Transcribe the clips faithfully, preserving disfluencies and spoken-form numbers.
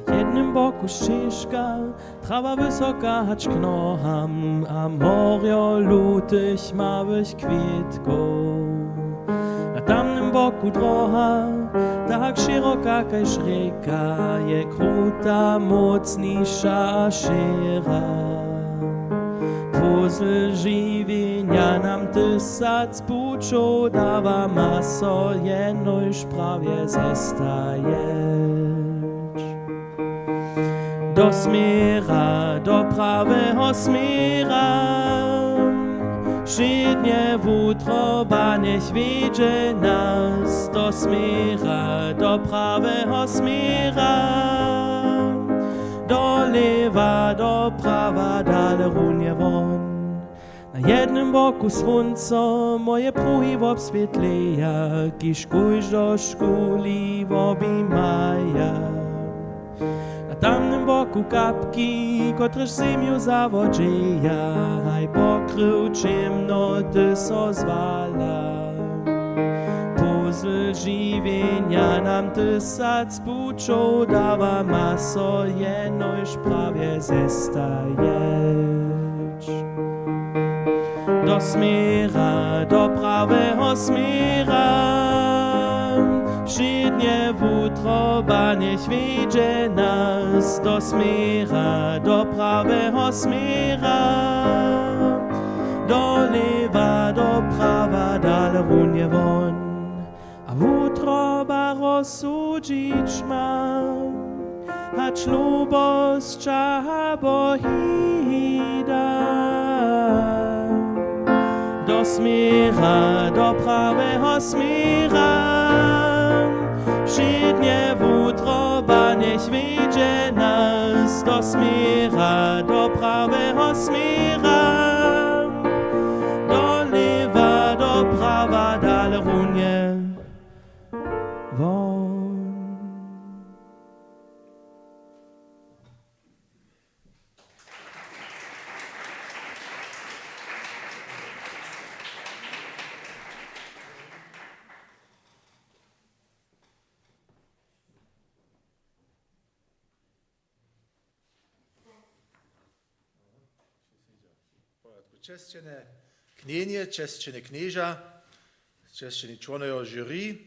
Na jednym boku šćežka, trawa wysoka hač k noham, a morjo lutych małych kwětkow. Na tamnym boku droha, tak šěroka kaž rěka, je kruta, mócniša a šěra. Puzel žiwjenja nam tysac pućow dawa, ma so jenož prawje zestajeć. Do směra, do praweho směra, wšědnje wutroba njech wjedźe nas. Do směra, do praweho směra, do lěwa, do prawa, dale runje won. Na jednym boku słónco moje pruhi wobswětleja, kiž kóždožku li wobimaja. Na tamnym boku kapki, kotrež zemju zawodźeja, haj pokrył ćěmnoty so zwala. Puzel žiwjenja nam tysac pućow dawa, ma so jenož prawje zestajeć. Do směra, do praweho směra, wšědnje wutroba njech wjedźe nas. Do směra, do praweho směra, do lěwa, do prawa, dale runje won. A wutroba rozsudźić ma, hač lubosć abo hida. Do směra, do praweho směra, wšědnje wutroba njech wjedźe nas. Do směra, do praweho směra, do lěwa, do prawa, dale runje won. Česćene knjenje, česćene knježa, česćeni čłonojo žuri,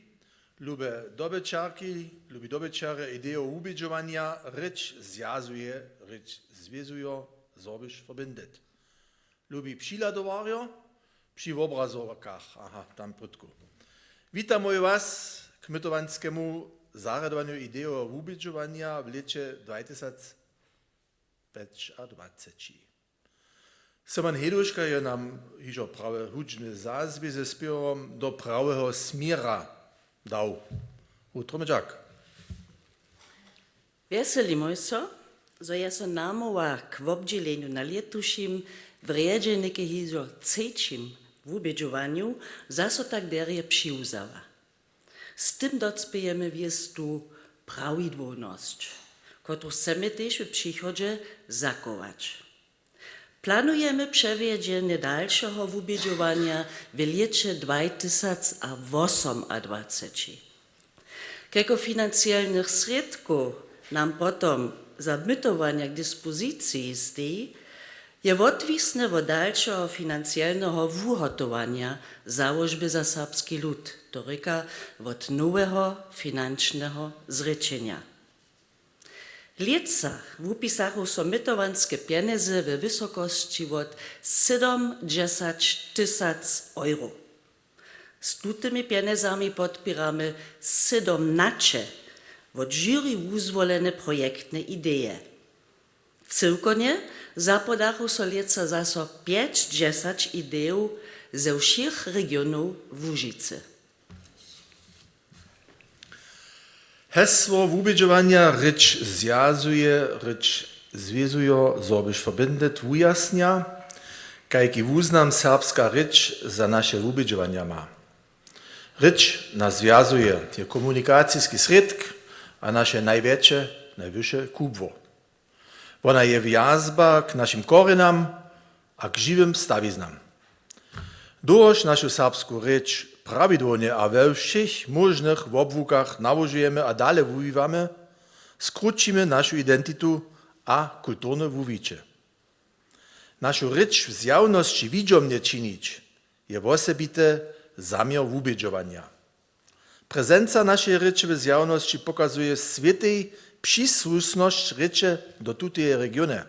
lube dobyćarki, lubi dobyćarje, idejo wubědźowanja, rěč zwjazuje, rěč zwězujo, Sorbisch verbindet. Lubi přihladowarjo při wobrazowkach, aha, tam prědku. Witamoj was k mytowanskemu zarjadowanju idejo wubědźowanja w lěće dwajtysac pjećadwaceći. Simon Heduška je nam hižo prawe hudźbne zazbě ze spěwom Do praweho směra dał. Wutromy dźak. Wjeselimoj so, zo je so namołwa k wobdźělenju na lětušim w rjedźe něke hižo třećim wubědźowanju zaso tak derje přiwzała. Z tym docpějemy w jěstu prawidłownosć, kotruž chcemy tež w přichodźe zachować. Planujemy přewjedźenje dalšeho wubědźowanja w lěće dwajtysacowosomadwaceći. Kelko financielnych srědkow nam potom za mytowanja k dispoziciji steji, je wotwisne wot dalšeho financielneho wuhotowanja Załožby za serbski lud, to rěka wot noweho finančneho zrěčenja. Lětsa wupisachu so mytowanske pjenjezy we wysokosći wot sydomdźesać tysac euro. Z tutymi pjenjezami podpěramy sydomnaće wot žyri wuzwolene projektne ideje. Cyłkonje zapodachu so lětsa zaso pjećdźesać idejow ze wšěch regionow Łužicy. Hesło wubědźowanja Rěč zwjazuje, rěč zwězujo, zo byš verbindet, wujasnja, kajki wuznam serbska rěč za naše wubědźowanja ma. Rěč nas zwjazuje, je komunikaciski srědk a naše najwjetše, najwyše kubło. Wona je wjazba k našim korjenam a k žiwym stawiznam. Dołhož našu serbsku rěč prawidłownje a we wšěch móžnych wobłuwkach nałožujemy a dale wuwiwamy, skrućimy našu identitu a kulturne wuwiće. Našu rěč w zjawnosći widźomnje činić je wosebity zaměr wubědźowanja. Prezenca našeje rěče w zjawnosći pokazuje swětej přisłušnosć rěče do tuteje regiony.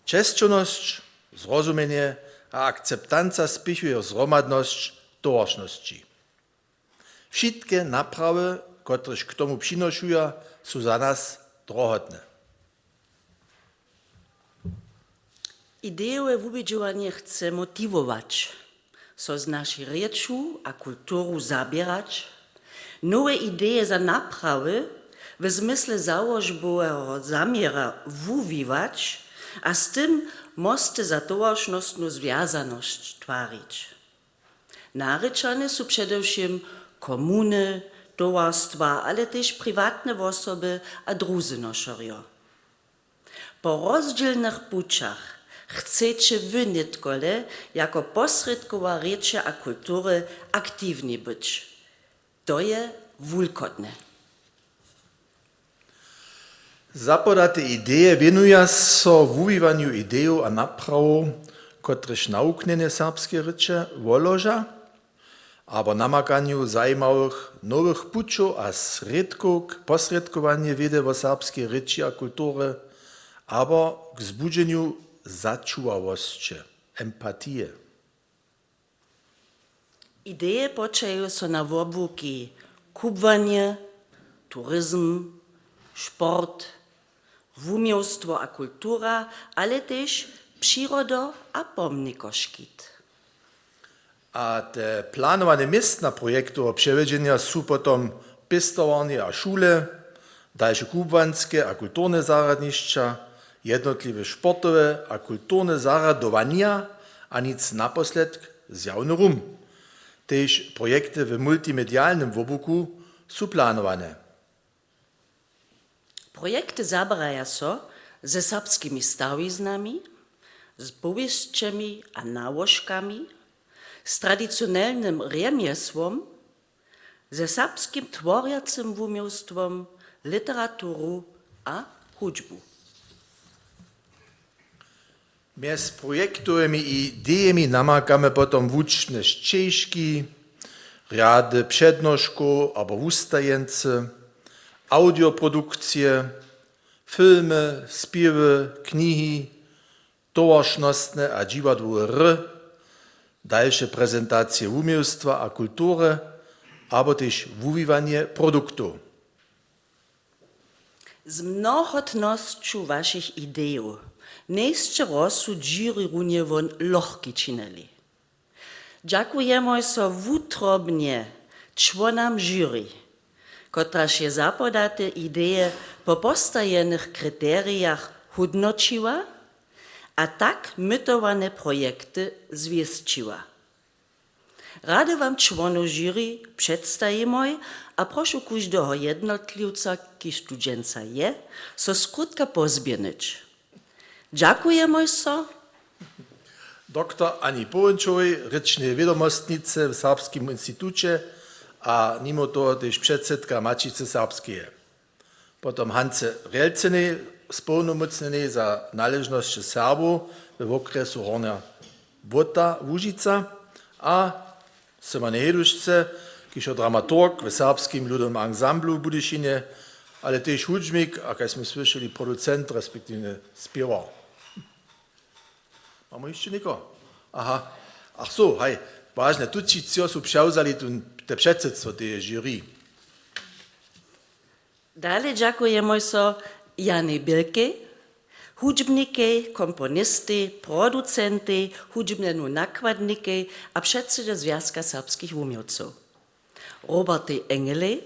Česćownosć, zrozumjenje a akceptanca spěchuju zhromadnosć towaršnosći. Wšitke naprawy, kotrež k tomu přinošuja, su za nas drohotne. Idejowe wubědźowanje chce motiwować, so z našej rěču a kulturu zaběrać, nowe ideje za naprawy w zmysle załožboweho zaměra wuwiwać a z tym mosty za towaršnostnu zwjazanosć twarić. Narěčane su předewšěm komuny, towarstwa, ale tež priwatne wosoby a druzy nošerjo. Po rozdźělnych pućach chceće wy nětkole jako posrědkowa rěče a kultury aktiwni być. To je wulkotne. Zapodate ideje wěnuja so wuwiwanju idejow a naprawow, kotrež nawuknjenje serbskeje rěče woloža, abo namakanju zajimawych nowych pućow a srědkow k posrědkowanju wědy wo serbskej rěči a kultury abo k zbudźenju začuwawosće, empatije. Ideje poćahajo so na wobłuki kubłanje, turizm, sport, wuměłstwo a kultura, ale tež přirodo a pomnikoškit. A te planowane městna projektoweho přewjedźenja su potom pěstowarnje a šule, dalše kubłanske a kulturne zarjadnišća, jednotliwe sportowe a kulturne zarjadowanja a nic naposledk zjawny rum. Tež projekty w multimedialnym wobłuku su planowane. Projekty zaběraja so ze serbskimi stawiznami, z powěsćemi a nałožkami, z tradicionelnym rjemjesłom, ze serbskim tworjacym wuměłstwom, literaturu a hudźbu. Mjez projektowymi idejemi namakamy potom wučbne šćežki, rjady přednoškow abo wustajeńcy, audioprodukcije, filmy, spěwy, knihi, towaršnostne a dźiwadłowe hry, dalše prezentacije wuměłstwa a kultury abo tež wuwiwanje produktow. Z mnohotnosću wašich idejow njejsće rozsud žiri runje won lochki činili. Dźakujemoj so wutrobnje čłonam žiri, kotraž je zapodate ideje po postajenych kriterijach hódnoćiła a tak mytowane projekty zwěsćiła. Rady wam čłonow žiri předstajimoj a prošu kóždeho jednotliwca, kiž tu dźensa je, so skrótka pozběhnyć. Dźakujemoj so. Doktor Ani Połenčowej, rěčnej wědomostnice w Serbskim instituće a nimo toho tež předsydka Maćicy Serbskeje. Potom Hance Rjelcenej, społnomócnjenej za naležnosće Serbow we wokrjesu Hornja Błota Łužica, a Simonej Hejdušce, kiž jo dramaturg w Serbskim ludowym ansamblu w Budyšinje, ale tež hudźbnik a, kaž smy słyšeli, producent, respektiwnje spěwar. Mamy hišće někoho? Aha. Ach so, haj, wažne, tući třo su přewzali tón, te předsydstwo teje žiri. Dale dźakujemy so Janej Bilkej, hudźbnikej, komponistej, producentej, hudźbnemu nakładnikej a předsydźe Zwjazka serbskich wuměłcow. Robertej Engelej,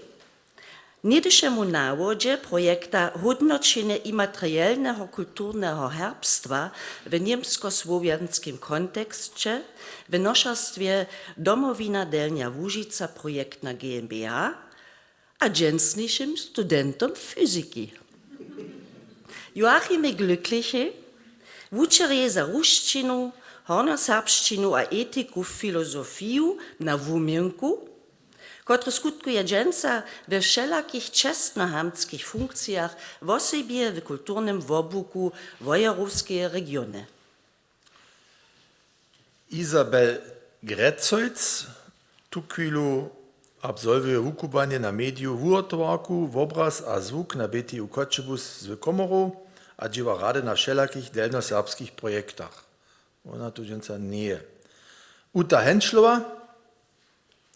něhdyšemu nawodźe projekta hódnoćenje imaterielneho kulturneho herbstwa w němskosłowjanskim konteksće w nošerstwje Domowina Delnja Łužica projektna GmbH a dźensnišim studentom fyziki. Joachimej Glücklichej, wučerjej za rusčinu, hornjoserbšćinu a etiku filozofiju na wuměłku, kotryž skutkuje dźensa we wšelakich čestnohamtskich funkcijach, wosebje w kulturnym wobłuku Wojerowskeje regiony. Isabel Grecojc tuchwilu absolwuje wukubłanje na mediju wuhotowarku, wobraz a zwuk na B T U Choćebuz z komoru a dźěła rady na wšelakich delnjoserbskich projektach. Wona tu dźensa njeje. Uta Henčlowa,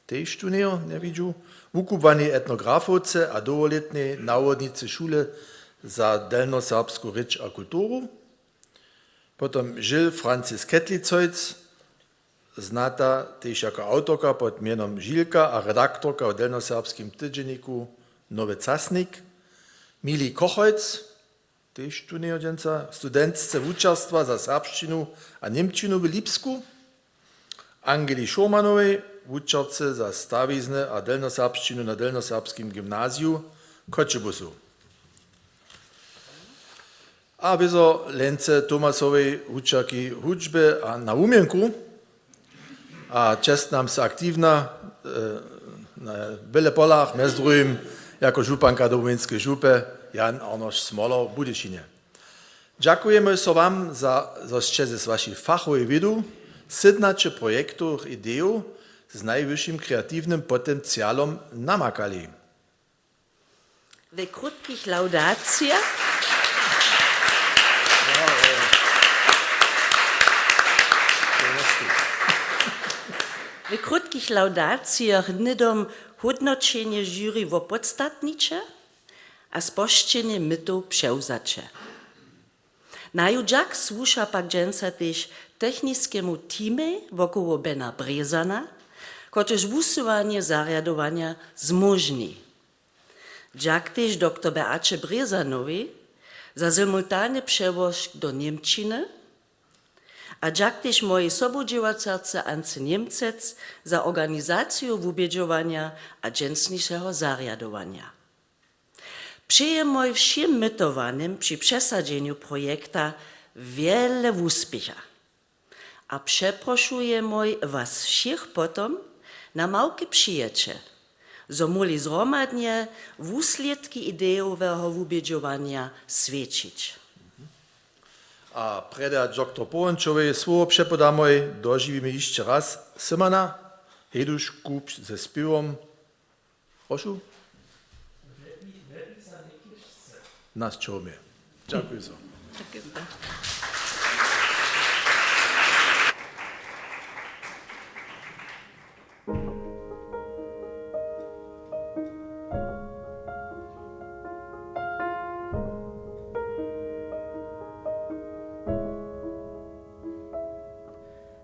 tež tu njejo, njewidźu, wukubłanje etnografowce a dołholětnej nawodnicy šule za delnjoserbsku rěč a kulturu. Potom Žil Francis Ketlicojc, znata tež jako awtorka pod mjenom Žilka a redaktorka w delnjoserbskim tydźenniku Nowy Casnik. Mili Kochojc, tež tu njejo dźensa, studentce wučerstwa za serbšćinu a němčinu w Lipsku. Angeli Šurmanowej, wučerce za stawizny a delnjoserbšćinu na delnjoserbskim gymnaziju w Choćebuzu. A wězo Lence Tomasowej, wučerki hudźby a na wuměnku. A čestnam so aktiwna, e, na wjele polach, mjez druhim jako županka Domowinske župy, Jan Arnošt Smoler w Budyšinje. Dźakujemy so wam, za, zo sće z wašej fachowej wědu sydnaće projektowych idejow z najwyšim kreatiwnym potencialom namakali. W krótkich laudacijach, w krótkich laudacijach hnydom hódnoćenje žuri wopodstatniće a spožčenje mytow přewzaće. Naju dźak słuša pak dźensa tež techniskemu teamej wokoło Bena Brězana, kotryž wusyłanje zarjadowanja zmóžni. Dźak tež doktor Beaće Brězanowej za simultany přełožk do němčiny a dźak tež mojej sobudźěłaćerce Ance Němcec za organizaciju wubědźowanja a dźensnišeho zarjadowanja. Přejemoj wšěm mytowanym při přesadźenju projekta wjele wuspěcha a přeprošujemoj was wšěch potom na małke přijeće, zo móhli zhromadnje wuslědki idejoweho wubědźowanja swjećić. A prjedy hač doktor Połončowej słowo přepodamoj, dožiwimy hišće raz Symona Hejdušku ze spěwom. Prošu. Nas čołmje. Dźakuju so.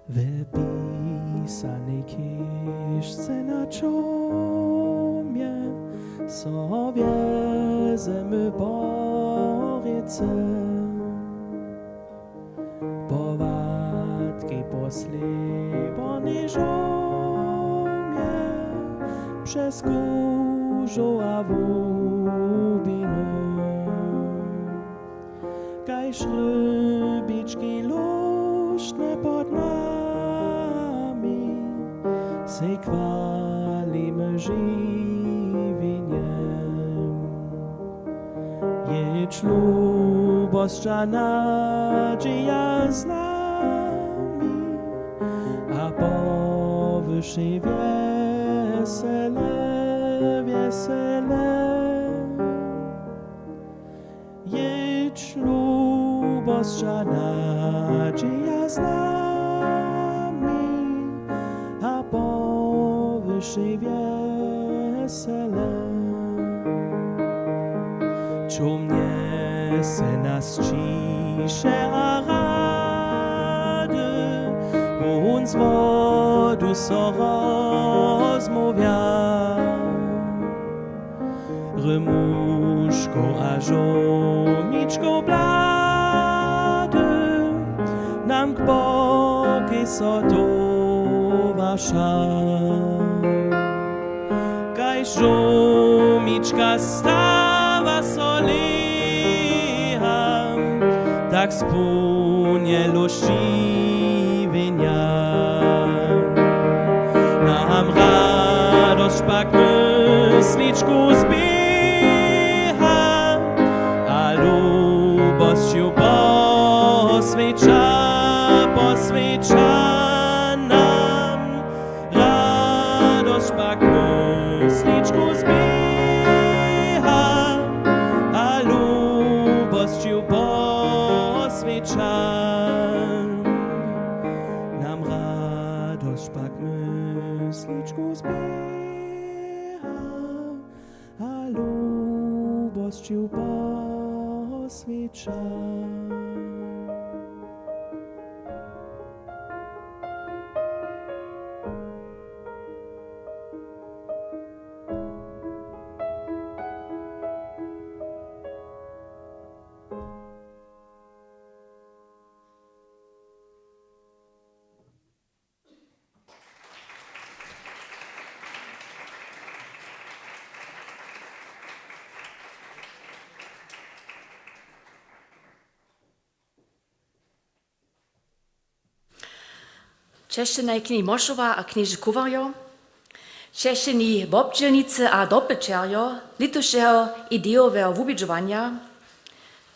W pisanej chěžce na čołmje so wjezemy po rěce. Połatki po slěbornej žomje přez kužoł a łubiny. Kaž rybički luštne pod nami sej chwalimy žiwjenjem. Jědź lubosć a nadźija z nami a powyšej wjesele, wjesele. Lubosć a nadźija z nami a po wyšej wjesele. Čoł mnjese nas ćiše a rady, wón z wodu so rozmołwja. Rymuškow a žołničkow blady nam k bokej so towarša. Kaž žołnička stawa so lěham, tak spónjelo žiwjenja. Nam radosć pak mysličku zběha a lubosću poswjeća, poswjeća nam. Radosć pak mysličku zběha a lubosću poswjeća. Nam radosć pak mysličku zběha a lubosću poswjeća. Česćenje knježi Mošowa a knježi Kowarjo, česćeni wobdźělnicy a dopyćerjo lětušeho idejoweho wubědźowanja,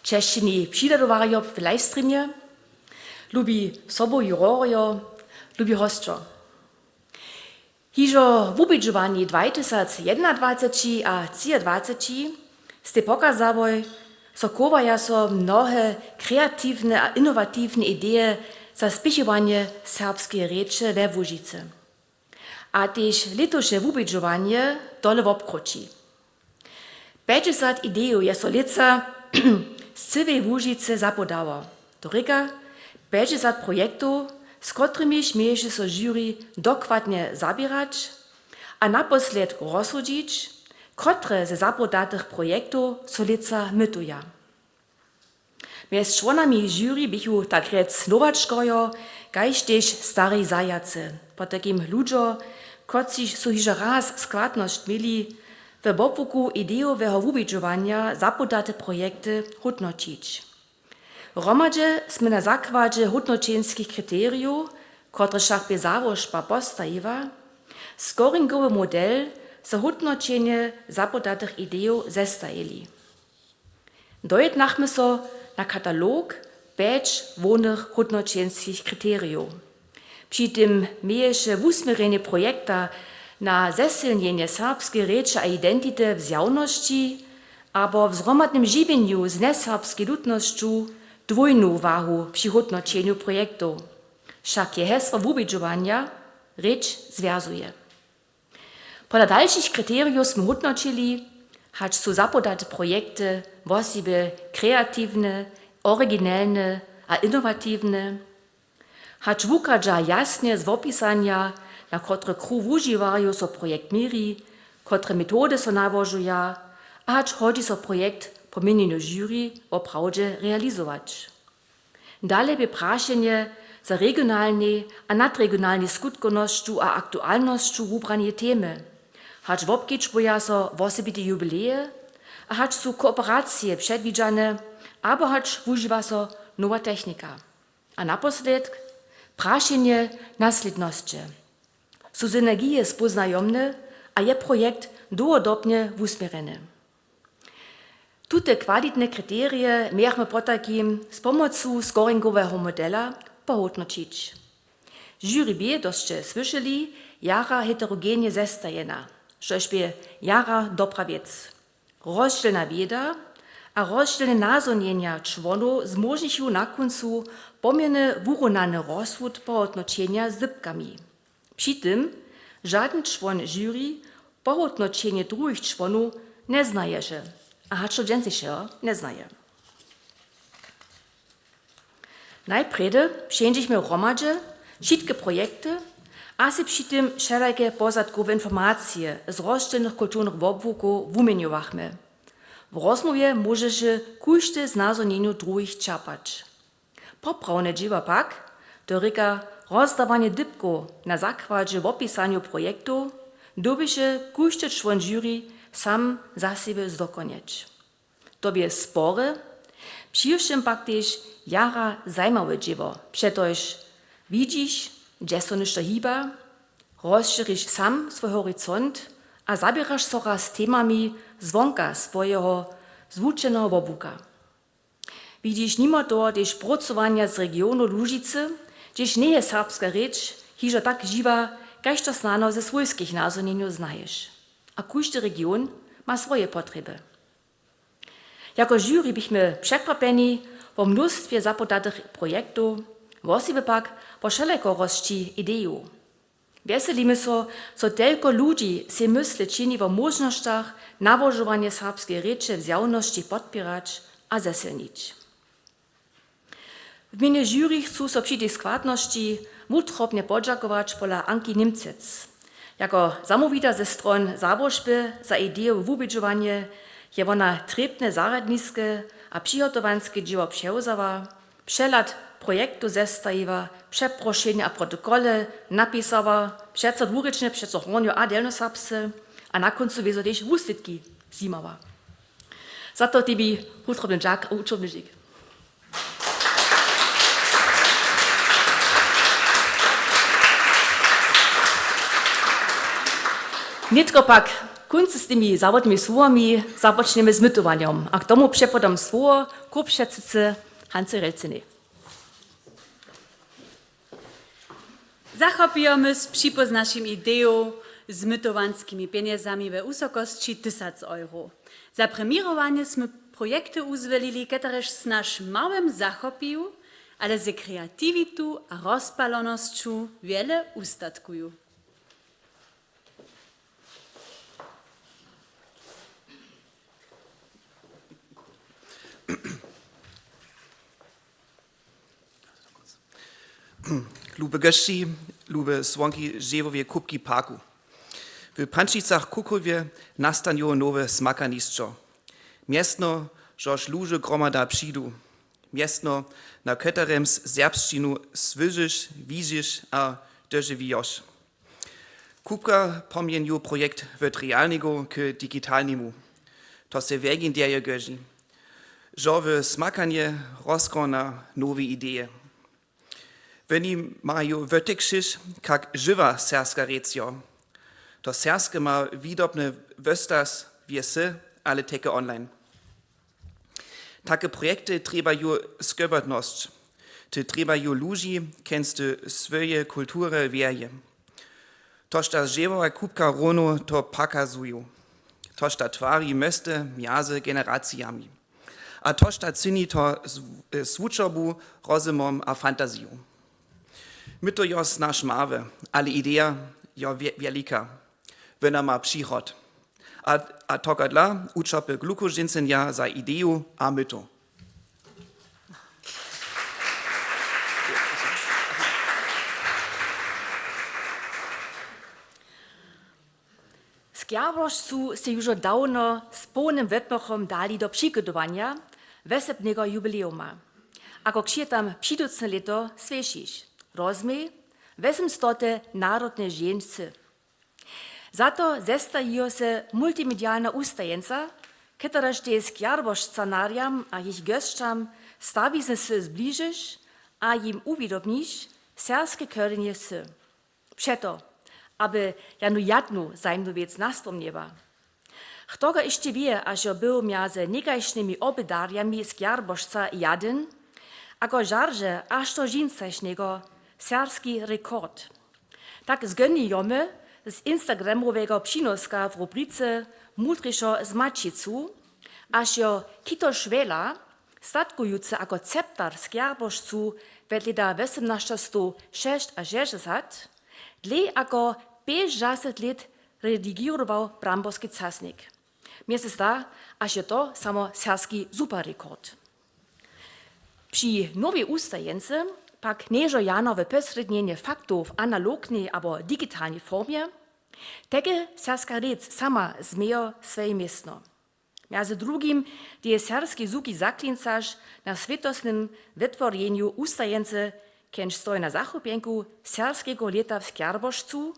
česćeni přihladowarjo w livestreamje, lubi sobuhurjo, lubi hosćo. Hižo wubědźowanje dwatysacjednadwaceći a třiadwaceći stej pokazałoj, zo chowaja so mnohe kreatiwne a inowatiwne ideje za spěchowanje serbskeje rěče we Łužicy. A tež lětuše wubědźowanje tole wobkroči. Pjećdźesat idejow je so lětsa z cyłej Łužicy zapodało. To rěka, pjećdźesat projektow, z kotrimiž měješe so žuri dokładnje zaběrać a naposledk rozsudźić, kotre ze zapodatych projektow so lětsa mytuja. Mjez čłonami žuri běchu tak rjec nowačkarjo, kaž tež stari zajacy, potajkim ludźo, kotřiž su hižo raz składnosć měli, we wobłuku idejoweho wubědźowanja zapodate projekty hódnoćić. Hromadźe smy na zakładźe hódnoćenskich kriterijow, kotrež wšak bě załožba postajiła, scoringowy model za hódnoćenje zapodatych idejow zestajili. Dojednachmy so na katalog pjeć hłownych hódnoćenskich kriterijow. Při tym měješe wusměrjenje projekta na zesylnjenje serbskeje rěče a identity w zjawnosći abo w zhromadnym žiwjenju z njeserbskej lutnosću dwójnu wahu při hódnoćenju projektow. Wšak je hesło wubědźowanja: Rěč zwjazuje. Pola dalšich kriterijow smy hódnoćili, hač su zapodate projekty wosebje kreatiwne, originelne a inowatiwne, hač wuchadźa jasnje z wopisanja, na kotry kruh wužiwarjow so projekt měri, kotre metody so nałožuja a hač hodźi so projekt po měnjenju žuri woprawdźe realizować. Dale bě prašenje za regionalnej a nadregionalnej skutkownosću a aktualnosću wubraneje temy, hač wobkedźbuja so wosebite jubileje a hač su kooperacije předwidźane abo hač wužiwa so nowa technika. A naposledk prašenje naslědnosće. Su synergije spóznajomne a je projekt dołhodobnje wusměrjeny? Tute kwalitne kriterije mějachmy potajkim z pomocu scoringoweho modela pohódnoćić. Žury bě, to sće słyšeli, jara heterogenje zestajena, štož bě jara dobra wěc. Rozdźělna wěda A rozdźělne nazhonjenja čłonow zmóžnichu na kóncu poměrnje wurównany rozsud pohódnoćenja z dypkami. Při tym žadyn čłon žuri pohódnoćenje druhich čłonow njeznaješe a hač do dźensnišeho njeznaje. Najprjedy přeńdźichmy hromadźe wšitke projekty a sej při tym wšelake pozadkowe informacije z rozdźělnych kulturnych wobłukow wuměnjowachmy. W rozmołwje móžeše kóždy z nazhonjenjow druhich čerpać. Poprawne dźěło pak, to rěka rozdawanje dypkow na zakładźe wopisanjow projektow, dyrbješe kóždy čłon žuri sam za sebje zdokonjeć. To bě spore, přiwšěm pak tež jara zajimawe dźěło, přetož widźiš, hdźe so něšto hiba, rozšěriš sam swój horicont a zaběraš so raz temami zwonka swojeho zwučeneho wobłuka. Widźiš nimo toho tež prócowanja z regionow Łužicy, hdźež njeje serbska rěč hižo tak žiwa, kaž to snano ze swójskich nazhonjenjow znaješ. A kóždy region ma swoje potrjeby. Jako žuri běchmy překwapjeni wo mnóstwje zapodatych projektow, wosebje pak wo wšelakosći idejow. Wjeselimy so, zo telko ludźi sej mysle čini wo móžnosćach nałožowanje serbskeje rěče w zjawnosći podpěrać a zesylnić. W mjenje žuri chcu so při tej składnosći wutrobnje podźakować pola Anki Němcec. Jako zamołwita ze stron załožby za idejowe wubědźowanje je wona trěbne zarjadniske a přihotowanske dźěło přewzała, přehlad projektow zestajiła, přeprošenja a protokole napisała, přeco dwurěčne, přeco hornjo a delnjoserbsce, a na kóncu wězo tež wuslědki zjimała. Za to tebi wutrobny dźak a wučobny dźěk. Nětko pak kónc z tymi zawodnymi słowami, započnjemy z mytowanjom a k tomu přepodam słowo kubšćacycy Hance Relcynej. Zachopijemy z připóznašim idejow z mytowanskimi pjenjezami we wusokosći tysac euro. Za premjerowanje smy projekty wuzwělili, kotrež snaž małym zachopiju, ale z kreatiwitu a rozpalonosću wjele wustatkuju. Lube gošći, lube słonki, žewowe kupki parku. W Pančicach Kukowje nastanju nowe smakanišćo. Mjeztno, žož luže gromada přidu. Mjeztno, na kotrymž serbšćinu słyšiš, widźiš a dožiwijoš. Kupka pomjenju projekt wot realneho k digitalnemu. To se wjeginderje goži, žo w smakanje rozkona nowe ideje. Woni maju wotykšić, kak žywa serbska rěc jo. To serbske ma widobny wostas wjesy, ale teke online. Take projekty trjebaju skebertnosć. Ty trjebaju ludźi, kenc ty swoje kultury wjerje. Tož ta žewowa kupka runje to pokazuju. Tož ta twari mosty mjazy generacijami. A tož ta čini to z, z wučerbu, rozumom a fantaziju. Myto jo snaž małe, ale ideja jo wje-, wjelika. Wona ma přichod. A, a tohodla wučerpy Glukowžincenja za ideju a myto. Skjerbošću sej južo dawno z połnym wotměchom dali do přikydowanja wjesebneho jubileuma. Ako křijetam přiducne lěto swješiš, rozmej, wjesymstote narodne žency. Za to zestajijo se multimedialna wustajeńca, kotrež tež Skjerbošćanarjam a jich gosćam stawizny sy zbližiš a jim wuwidobniš serbske korjenje sy. Přeto, aby janu jadnu zajimnu wěc nastomnjeba. Chtoga hišće wě, ažo był mjazy někajšnymi obydarjami Skjerbošća jadyn, ako žardźe až do dźinsašnjeho serbski rekord. Tak zgónijomy z Instagramowego přinoska w rubrice Mudrješo z Maćicu, Až jo Kito Šwela, statkujucy jako ceptar w Skjerbošcu wot lěta wosomnašćastow šěsćašěsćdźesat, dlej jako pjećdźaset lět redigěrował Bramborski casnik. Mje se zda, až je to samo serbski superrekord. Při nowej Ustajence pak nježo jano w posrědnjenje faktow w analognej abo digitalnej formje, tak je serbska rěc sama změjo swoje městno. Mjez drugim dej serbski zwuki zaklincaš na swětosnym wětworjenju Ustajence, kenž stoji na zachopjenku serbskeho lěta w Skjerbošcu,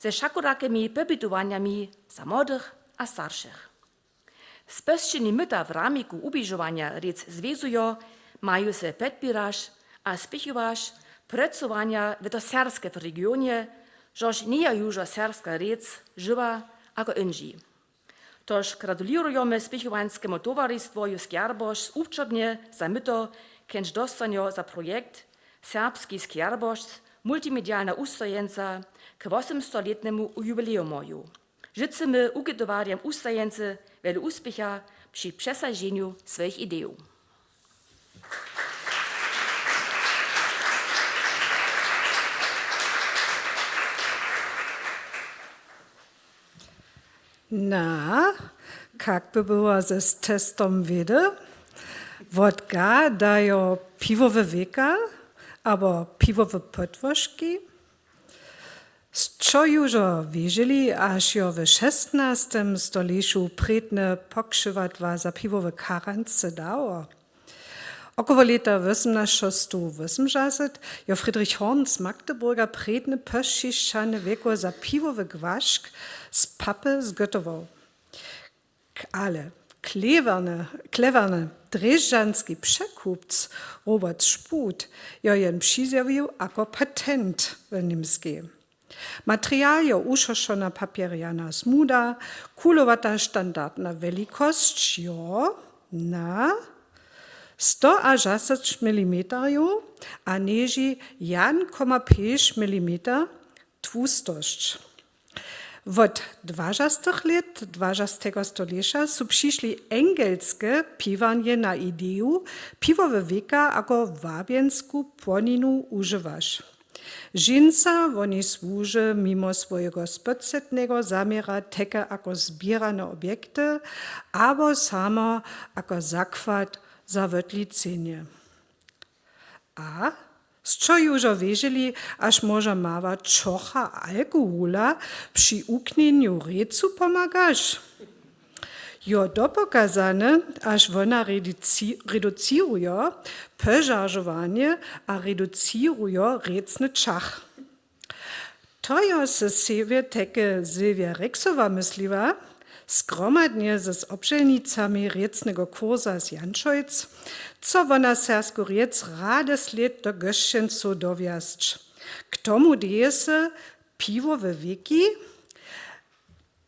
ze wšakodakymi pobytowanjami za młodych a staršich. Spožčeni myta w ramiku wubližowanja rěc zwězujo, maju se podpěraš a spěchowaš prjecowanja wětoserbske w regionje, žož njeje južo serbska rěc žiwa ako ynži. Tož gratulěrujemy spěchowanskemu towaristwoju Skjerbošc wubčopnje za myto, kenž dostanjo za projekt Serbski Skjerbošc multimedialna Ustojeńca k wosomstolětnemu jubilejumoju. Žycymy wukitowarjam Ustojeńcy wjele wuspěcha při přesaženju swojich idejow. Na, kak by było z testom wědy? Wot ga dajo piwowy wěka abo piwowe podłožki? Sćo južo wěželi, až jo w šestnastem stolešu prědne pokřiwadła za piwowe karancy dało? Około lěta wósomnaćestow wósomdźesat jo Friedrich Horn z Magdeburga prědne pošišćane wěko za piwowy głašk z papy zgotował. K-, ale klewjerny, klewjerny drježdźanski překupc Robert Sput jo jen přizjawił jako patent w Němskej. Material jo ušošona papjerjana smuda, kulowata standardna welikosć jo na stoašasać milimeterjow a něži jan koma pjeć milimeter tłustosć. Wot dwažastych lět dwažastego stoleša su přišli engelske piwarnje na ideju, piwowe wěka jako wabjensku płoninu wužiwaš. Dźensa woni słuži mimo swojeho spočatneho zaměra teke jako zběrane objekty abo samo jako zakład za wotlicenje. A sćo južo wěželi, až móža mała čocha alkohola při wuknjenju rěcu pomagaš? Jo dopokazane, až wona reduci-, reducirujo požaržowanje a reducirujo rěcny čach. To jo se sebje teke Sylwia Rexowa mysliła, zgromadnje z, z obdźělnicami rěcneho kursa z Janšojc, co wona serbsku rěc rady slěd do Gošćencow dowjazć. K tomu dej se piwowe wěki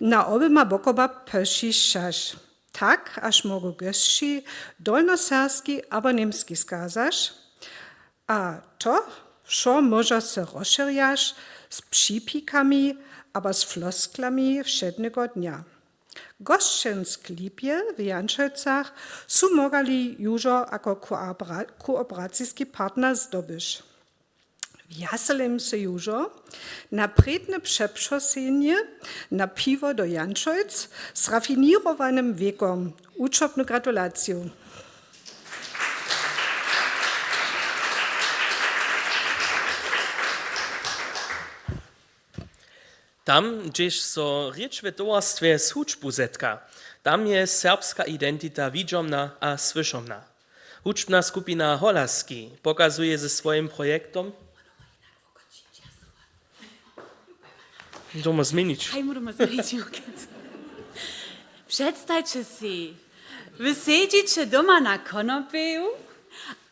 na oběma bokoma pošišćaš, tak, až móhł Gošći dolnoserbski abo němski skazaš, a to wšo móža so rozšěrjaš z připikami abo z flosklami wšedneho dnja. Gošćensk Lipje w Janšojcach su móhali južo jako koopera-, kooperaciski partner zdobyć. Wjaselem se južo na prědne přeprošenje na piwo do Janšojc z rafiněrowanym wěkom. Wučopnu gratulaciju. Tam, hdźež so rěč w towarstwje z hudźbu zetka, tam je serbska identita widźomna a słyšomna. Hudźbna skupina Holaski pokazuje ze swojim projektom. Doma změnić. Haj, budeme změnić, jo, kec. Předstajće sej, wy sedźiće doma na konopeju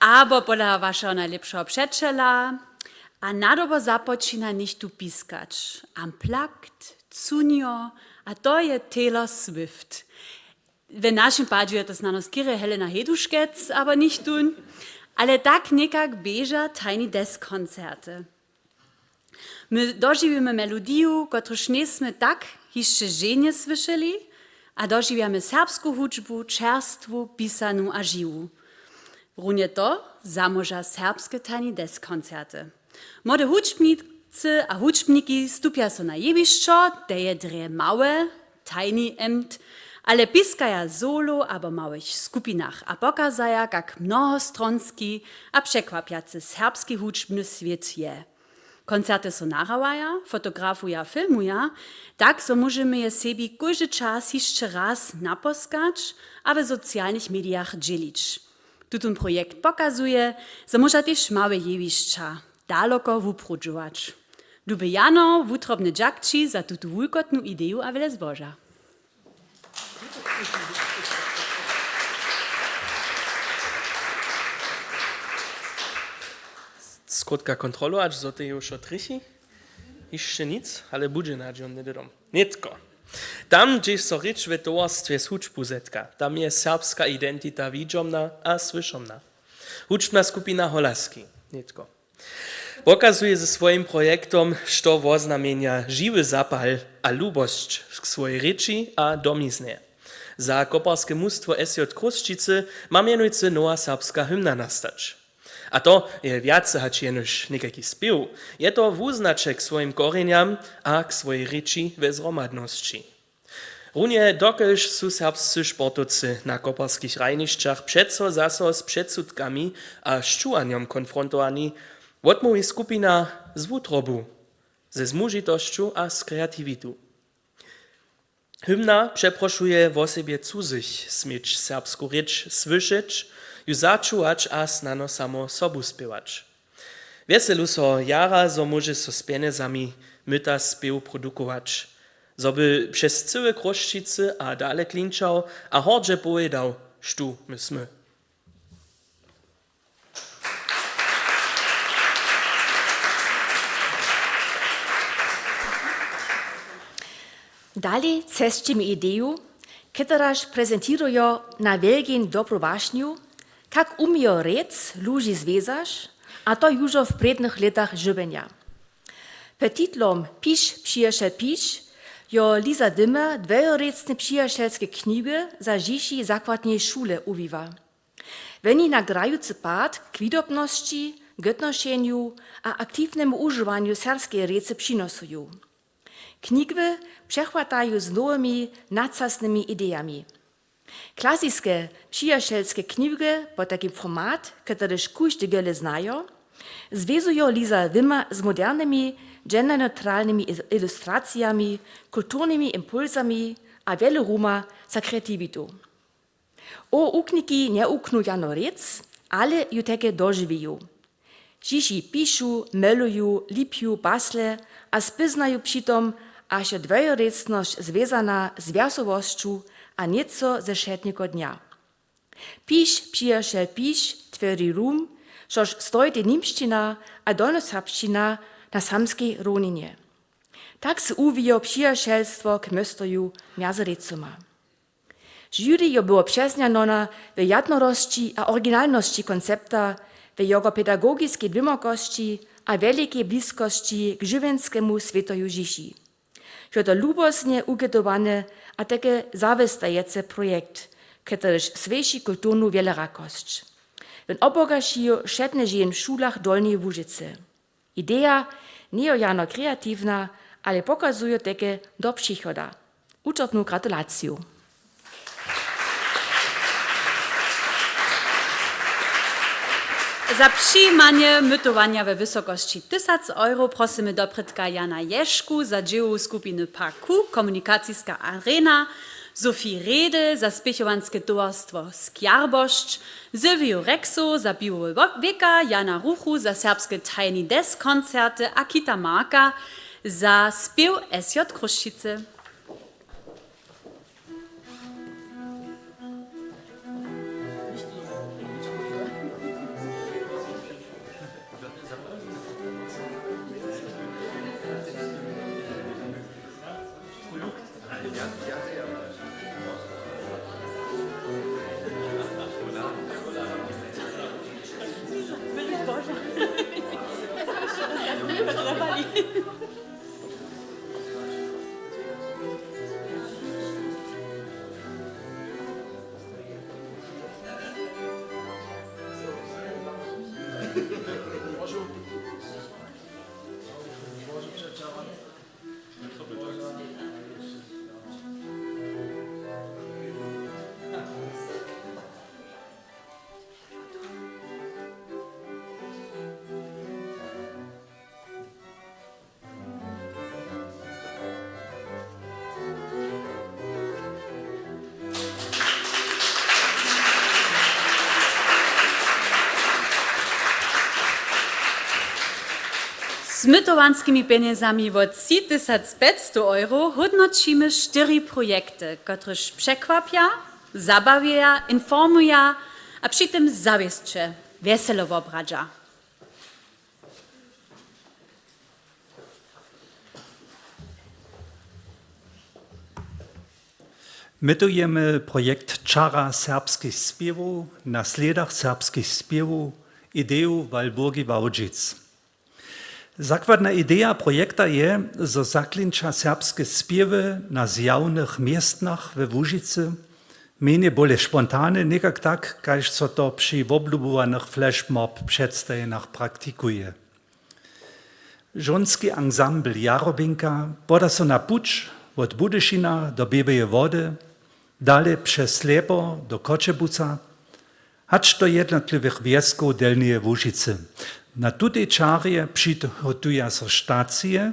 abo pola wašeho najlěpšeho přećela a nadobo započina něchtó piskać. Unplugged, cunjo, a to je Taylor Swift. W našim padźu je to snano skerje Helena Heduškec abo nichtón, ale tak někak běža Tiny Desk koncerty. My dožiwimy melodiju, kotruž njejsmy tak hišće ženje słyšeli, A dožiwjamy serbsku hudźbu, čerstwu, pisanu a žiwu. Runje to zamóža serbske Tiny Desk koncerty. Młode hudźbnicy a hudźbniki stupja so na jewišćo, te je drje małe, tiny amt, ale piskaja w solow abo małych skupinach a pokazaja, kak mnohostronski a překwapjacy serbski hudźbny swět je. Koncerty so nahrawaja, fotografuja, filmuja, tak zo móžemy je sebi kóždy čas hišće raz naposkać a w socialnych medijach dźělić. Tutón projekt pokazuje, zo móža tež małe jewišća daloko wuprudźować. Duby Jano, wutrobny dźak ći za tutu wulkotnu ideju a wjele zboža. Skrótka kontrolować, zo to je wšo trjechi? Hišće nic, ale budźe nadźijom hnydom. Nětko. Tam, hdźež so rěč w towarstwje z hudźbu zetka, tam je serbska identita widźomna a słyšomna. Hudźbna skupina Holaski. Nětko. Pokazuje ze swojim projektom, što woznamjenja žiwy zapal a lubosć k swojej rěči a domiznje. Za koparske mustwo S J Chrósćicy ma mjenujcy nowa serbska hymna nastać. A to je wjace hač jenož někajki spěw. Je to wuznaćek k swojim korjenjam a k swojej rěči we zhromadnosći. Runje dokelž su serbscy sportowcy na koparskich hrajnišćach přeco zaso z předsudkami a šćuwanjom konfrontowani, wotmołwi skupina z wutrobu, ze zmužitosću a z kreatiwitu. Hymna přeprošuje wosebje cuzych směć serbsku rěč słyšeć, ju začuwać a snano samo sobu spěwać. Wjeselu so jara, zo móže so z pjenjezami myta spěw produkować, zo by přez cyłe Chrósćicy a dale klinčał a hordźe powědał, štó my smy. Dalej cesćimy ideju, kotrež prezentirujo na wjelkin dobru wašnju, kak umějo rěc ludźi zwězaš, a to južo w prědnych lětach žywjenja. Pod titlom Piš, přijaćel, piš jo Lisa Wimmer dwojorěcne přijaćelske kniwy za dźěći w zakładnej šule wuwiła. W nich na grajucy pad k wudobnosći, k wětnošenju a aktiwnemu wužiwanju serbskeje rěcy přinosuju. Kniwy přechwataju z nowymi, nadčasnymi idejami. Klasiske přijaćelske kniwke, potajkim format, kotryž kóždy wjele znajo, zwězujo Lisa Wimmer z modernymi, genderneutralnymi is-, ilustracijami, kulturnymi impulsami a wjele ruma za kreatiwitu. Owkniki njewuknu jano rěc, ale ju tajke dožiwiju. Hižo pišu, moluju, lipju, basle a spyznaju při tom, haž je dwojorěcnosć zwězana z wjazowosću a něco ze wšednjeho dnja. Piš, přijaćel, piš, twori rum, štož stojitej němšćina a dolnjoserbšćina na samskej rownjenje. Tak se wuwijo přijaćelstwo k městoju mjez rěcoma. Žuri jo było přeznjano w jadnorosći a originalnosći koncepta, w jeho pedagogiskej blimakosći a wjelikej bliskosći k žiwjenskemu swětoju hižo. Je to lubostnje wuketowane a tajke zawěstajecy projekt, kotryž swješi kulturnu wjelorakosć. Wón obohaćijo wšedne žeje w šulach Dolneje Łužycy. Ideja njejo jano kreatiwna, ale pokazujo tajke do přichoda. Wučerpnu gratulaciju. Za přijimanje mytowanja we wysokosći tysac euro prosymy doprědka Jana Ješku za dźěłowu skupinu Parku, Komunikaciska arena, Sophie Redl za spěchowanske towarstwo Skjarbosć, Sylwiju Rexow za piwowe wo-, wěka, Jana Ruchu za serbske Tiny Desk koncerty a Kita Marka za spěw S J Chrósćicy. Z mytowanskimi pjenjezami wot tři tysac pjećstow euro hódnoćimy štyri projekty, kotrež překwapja, zabawjeja, informuja a při tym zawěsće wjeselo wobradźa. Mytujemy projekt Čara serbskich spěwow na slědach serbskich spěwow, ideju Walburgi Wałdźic. Zakładna ideja projekta je, zo zaklinča serbske spěwy na zjawnych městnach we Łužicy, mjenje bóle spontane, někak tak, kaž so to při woblubowanych flashmob předstajenjach praktikuje. Žonski ansambl Jarobinka poda so na puć wot Budyšina do Běłeje Wody, dale přez Slěpo do Choćebuza, hač do jednotliwych wjeskow Delnjeje Łužicy. Na tutej čarje přihotuja so stacije,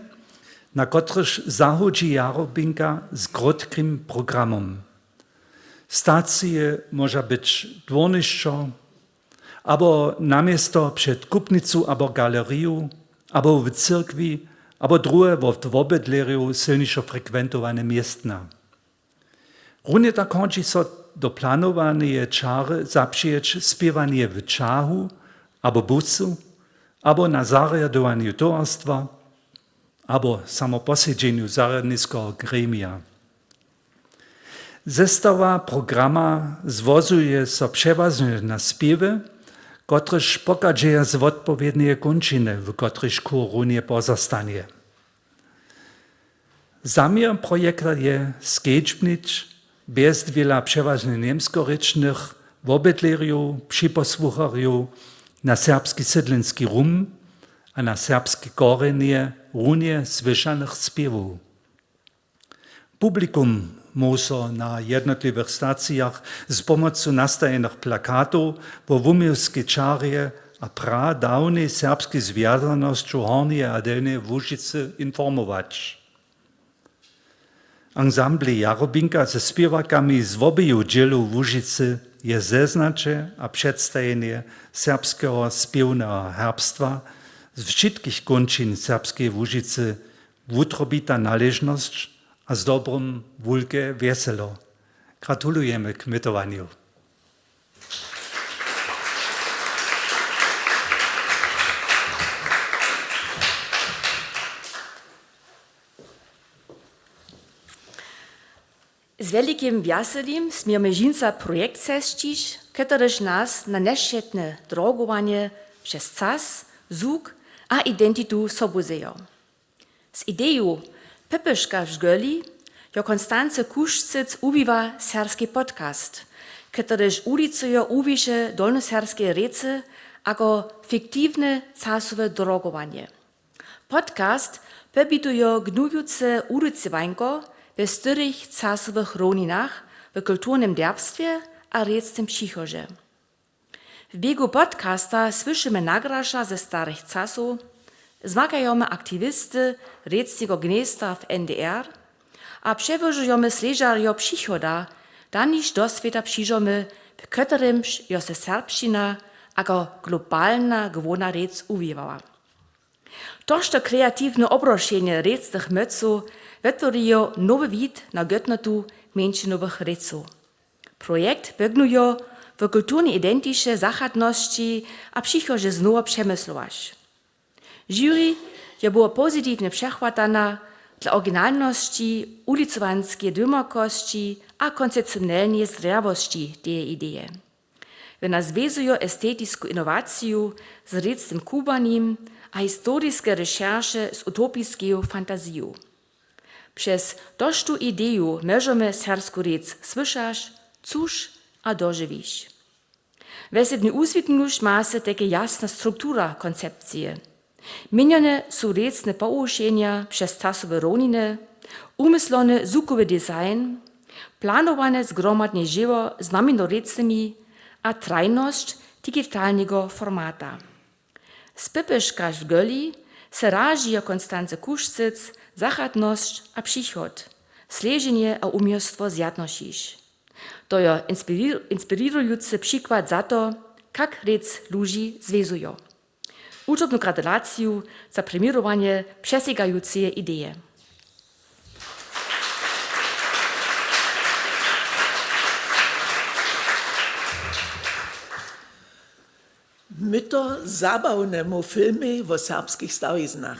na kotrychž zahołdźi Jarobinka z krótkim programom. Stacije móža być dwórnišćo, abo na město před kupnicu abo galeriju, abo w cyrkwi, abo druhe wot wobydlerjow sylnišo frekwentowane městna. Runje tak hodźi so do planowaneje čary zapřijeć spěwanje w ćahu abo busu, abo na zarjadowanju towarstwa, abo samoposedźenju zarjadniskeho gremija. Zestawa programa zwozuje so přewažnje na spěwy, kotrež pochadźeja z wotpowědneje kónčiny, w kotrejž chór runje pozostanje. Zaměr projekta je skedźbnić bjezdwěla přewažnje němskorěčnych wobydlerjow, připosłucharjow na serbski sydlenski rum a na serbske korjenje runje słyšanych spěwow. Publikum móhł so na jednotliwych stacijach z pomocu nastajenych plakatow wo wuměłskej čarje a pradawnej serbskej zwjazanosću Hornjeje a Delnjeje Łužicy informować. Ansamblej Jarobinka ze spěwakami z wobeju dźělow Łužicy je zeznaće a předstajenje serbskeho spěwneho herbstwa z wšitkich kónčin serbskeje Łužicy wutrobita naležnosć a z dobrom wulke wjeselo. Gratulujemy k mytowanju. Z wjelikim wjaselim směrmy dźinsa projekt sesćić, kotryž nas na njewšetne drogowanje přez čas, zwuk a identitu sobuzejo. Z ideju Pypyška w žgoli jo Konstance Kušcyc wuwiwa serbski podcast, kotryž wulicujo wuwiše dolnjoserbskeje rěcy jako fiktiwne časowe drogowanje. Podcast pybitujo gnujuce wuducewańko we štyrich časowych rowninach, w kulturnym derbstwje a rěcnym přichodźe. W běgu podcasta słyšimy nagraša ze starych časow, zmakajomy aktiwisty rěcneho gnjezda w N D R a přełožujemy slědźarjo přichoda, daniž do swěta přižomy, w kotrymž jo se serbšćina jako globalna hłowna rěc wuwiwała. Tošto kreatiwne obrošenje rěcnych młocow wotwori jo nowy wid na hódnotu mjeńšinowych rěcow. Projekt bygnu jo w kulturnej identiće zachadnosći a přichodźe znowa přemyslować. Žuri jo była pozitiwnje přechwatana dla originalnosći, wulicowanskeje dwěmakosći a koncepcionelneje zdrjawosći teje ideje. Wona zwězujo estetisku inowaciju z rěcnym kubłanjim a historiske rešerše z utopiskeju fantaziju. Přez toždu ideju móžemy serbsku rěc słyšać, čuć a dožiwić. Wjesebny wuzwiknuć ma sej tajke jasna struktura koncepcije. Měnjene su rěcne porušenja přez časowe rowniny, wumyslony zwukowy design, planowane zgromadne dźěło z maminowrěcnymi a trajnosć digitalneho formata. Z Pypyška w žgoli sej ražijo Konstance Kušcyc zachadnosć a přichod, sleženje a wuměłstwo zjadnošić. To jo inspirir-, inspirirujucy přikład za to, kak rěc ludźi zwězujo. Wučobnu gratulaciju za premjerowanje přesegajuceje ideje. Myto zabawnemu filmej wo serbskich stawiznach.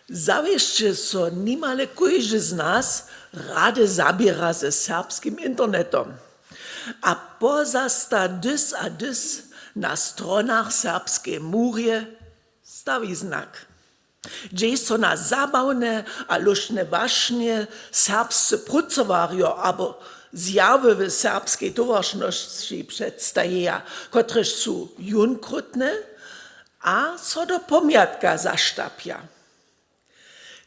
Zawěsće so nimale kóždy z nas rady zaběra ze serbskim internetom a pozasta dys a dys na stronach serbskeje murje stawiznak, hdźež so na zabawne a lóšne wašnje serbscy prócowarjo abo zjawy w serbskej towaršnosći předstajeja, kotrež su jónkrótne a so do pomjatka zaštapja.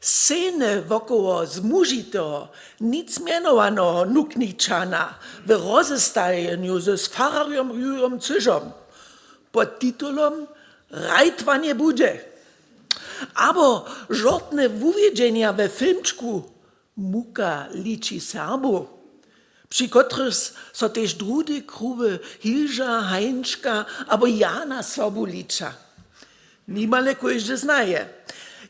Sceny wokoło zmužiteho, nic mjenowaneho Nukničana w rozestajenju z fararjom Jurjom Cyžom pod titulom Rajtwanje budźe, abo žortne wuwjedźenja we filmčku Muka liči Serbow, při kotrychž so tež druhdy kruwy hiža, hańčka abo jana sobu liča, nimale kóždy znaje.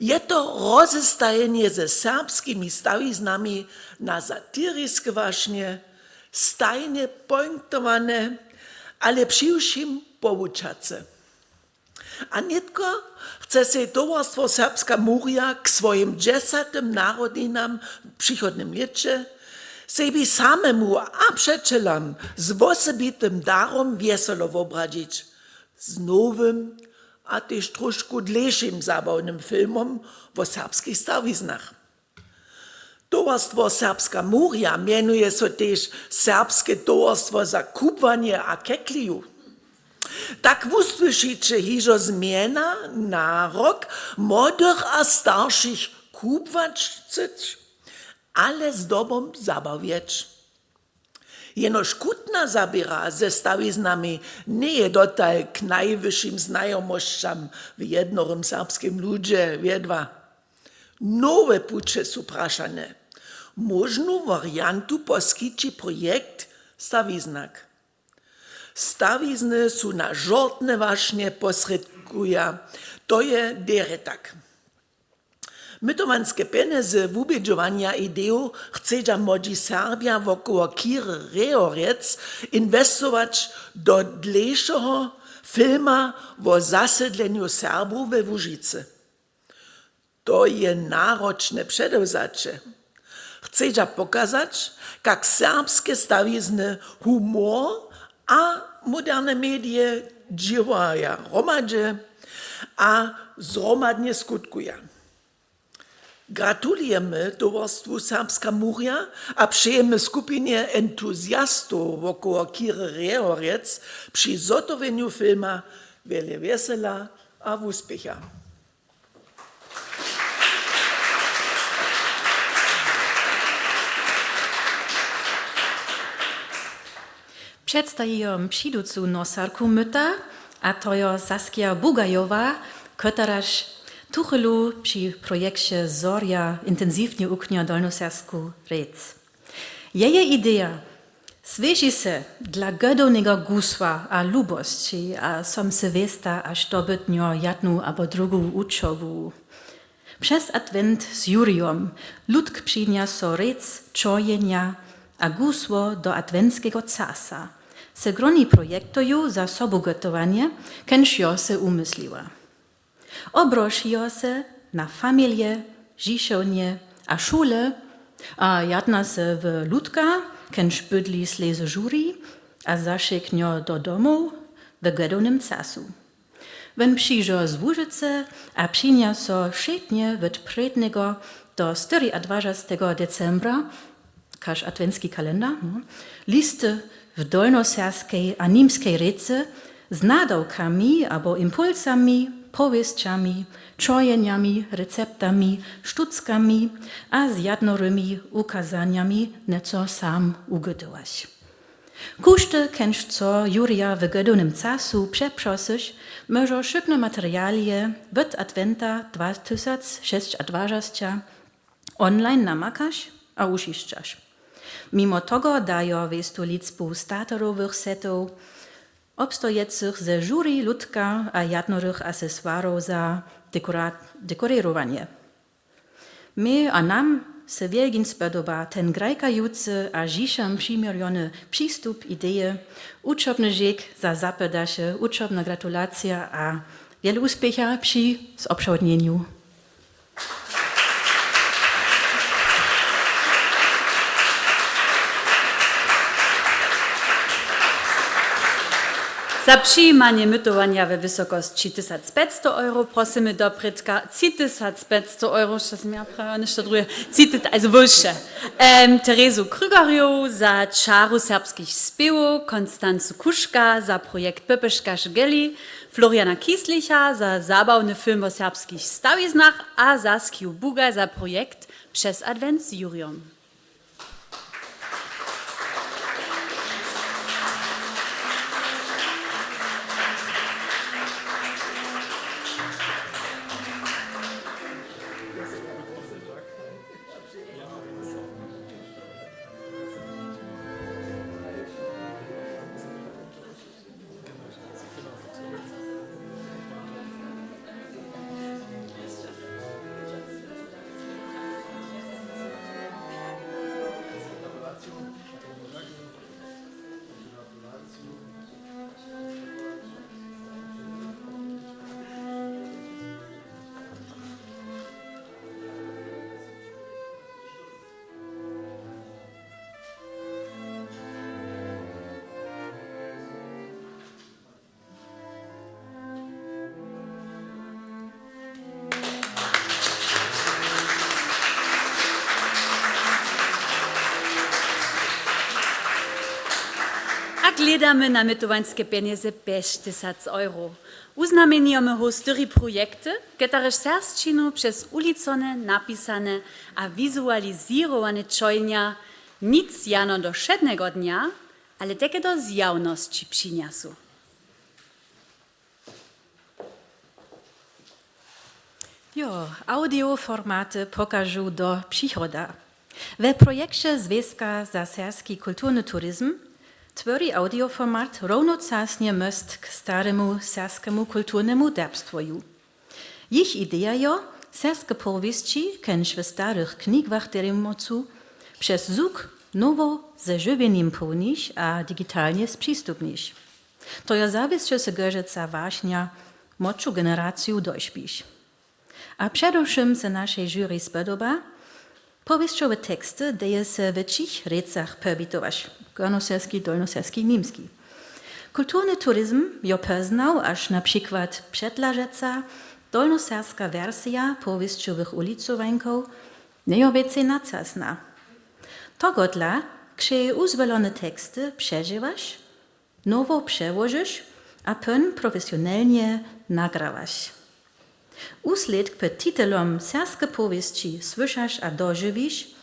Je to rozestajenje ze serbskimi stawiznami na satiriske wašnje, stajnje pointowane, ale přiwšěm powučace. A nětko chce sej towarstwo Serbska murja k swojim dźesatym narodninam w přichodnym lěće sebi samemu a přećelam z wosebitym darom wjeselo wobradźić, z nowym a tež tróšku dlěšim zabawnym filmom wo serbskich stawiznach. Towarstwo Serbska murja mjenuje so tež Serbske towarstwo za kubłanje a kekliju. Tak wusłyšiće hižo zmjena na rok młodych a staršich kubłać chcyć, ale zdobom zabawjeć. Jenož chutna zaběra ze stawiznami njeje dotal k najwyšim znajomosćam w jednorym serbskim ludźe wjedła. Nowe puće su prašane. Móžnu wariantu poskići projekt Stawiznak. Stawizny su na žortne wašnje posrědkuja, to je derje tak. Mytowanske pjenjezy wubědźowanja idejow chcedźa młodźi Serbja wokoło Chěry Rehorjec inwestować do dlěšeho filma wo zasydlenju Serbow we Łužicy. To je naročne předewzaće. Chcedźa pokazać, kak serbske stawizny, humor a moderne medije dźěłaja hromadźe a zhromadnje skutkuja. Gratulujemy towarstwu Serbska murja a přejemy skupinje entuziastow wokoło Chěry Rehorjec při zhotowjenju filma wjele wjesela a wuspěcha. Předstajijom přiducu nosarku myta, a to jo Saskia Bugajowa, koteraž tuchelu při projekće Zorja intensiwnje wuknja dolnoserbsku rěc. Jeje ideja swěži se dla gedownega gusła a lubosći a som se wěsta, a što bytnjo jadnu abo druhu wučobu. Přez adwent z Jurijom lutk přinja so rěc, čojenja a gusło do adwentskeho casa. Se groni projektoju za sobugotowanie, kenž jo se umysliła. Obrošijo se na familije, žišownje a šule a jadna se w lutka, kenž bydli slězy žuri a zašěknjo do domow w gedownym casu. Wón přižo z Łužicy a přinja so wšědnje wot prědneho do styriadwažastego decembra, kaž adwentski kalendar, no, listy w dolnoserbskej a nimskej rěcy z nadawkami abo impulsami, powěsćami, čojenjami, receptami, štuckami a z jadnorymi wukazanjami něco sam wugotować. Kóždy, kenž chce Jurja w gedownym casu přeprosyć, móže wšědne materialije wot adwenta dwa tysac šěsć a dwažasća online namakać a wušišćać. Mimo toho dajo wěstu lěcbu starterowych setow, Obstojecych ze žuri ludka a jadnorych aseswarow za dekorěrowanje. My a nam se wjelkin spodoba ten grajkajucy a hišam přiměrjony přistup, ideje. Wučobny žek za zapytaše, wučobna gratulacija a wjele wuspěcha při zobšałodnjenju. Za přijimanje mytowanja we wysokosći tysacpjećstow euro prosymy doprědka tři tysacpjećstow euro, što sym ja prawa, něšto druhe, tři ty-, also wyše. Em, Terezu Krügerjow za čaru serbskich spěwow, Konstancu Kuška za projekt Pepeška Šegeli, Floriana Kieslicha za zabawny film wo serbskich stawiznach a za Skju Buga za projekt Přez adwent z Jurjom. A hledamy na mytowańske pjenjezy pjećtysac euro. Wuznamjenjamy hołstyri projekty, kotrež serbšćinu přez ulicone napisane a wizualizěrowane ćohnja, nic jano do wšedneho dnja, ale tajke do zjawnosći přinjasu. Jo, audioformaty pokažu do přichoda. We projekće Zwjazka za serbski kulturny turizm twori audioformat rownocasnje most k staremu serbskemu kulturnemu derbstwoju. Jich ideja jo, serbske powěsći, kenž w starych knigach derimocu, přez zwuk nowo ze žiwjenjim połniš a digitalnje spřistupniš. To jo zawěsće se Gerzeca wašnja młodšu generaciju došpiš. A předewšěm se našej žuri spodoba, powěsćowe teksty deje se w třich rěcach pobitować: górnoserbski, dolnoserbski, němski. Kulturny turizm jo poznał, až na přikład předlažeca dolnoserbska wersija powěsćowych ulicowańkow njejo wěcej nacasna. Tohodla křej wuzwolone teksty přežiwaš, nowo přełožyš a pón profesionelnje nagrawaš. Wuslědk pod titelom Serbske powěsći słyšaš a dožiwiš,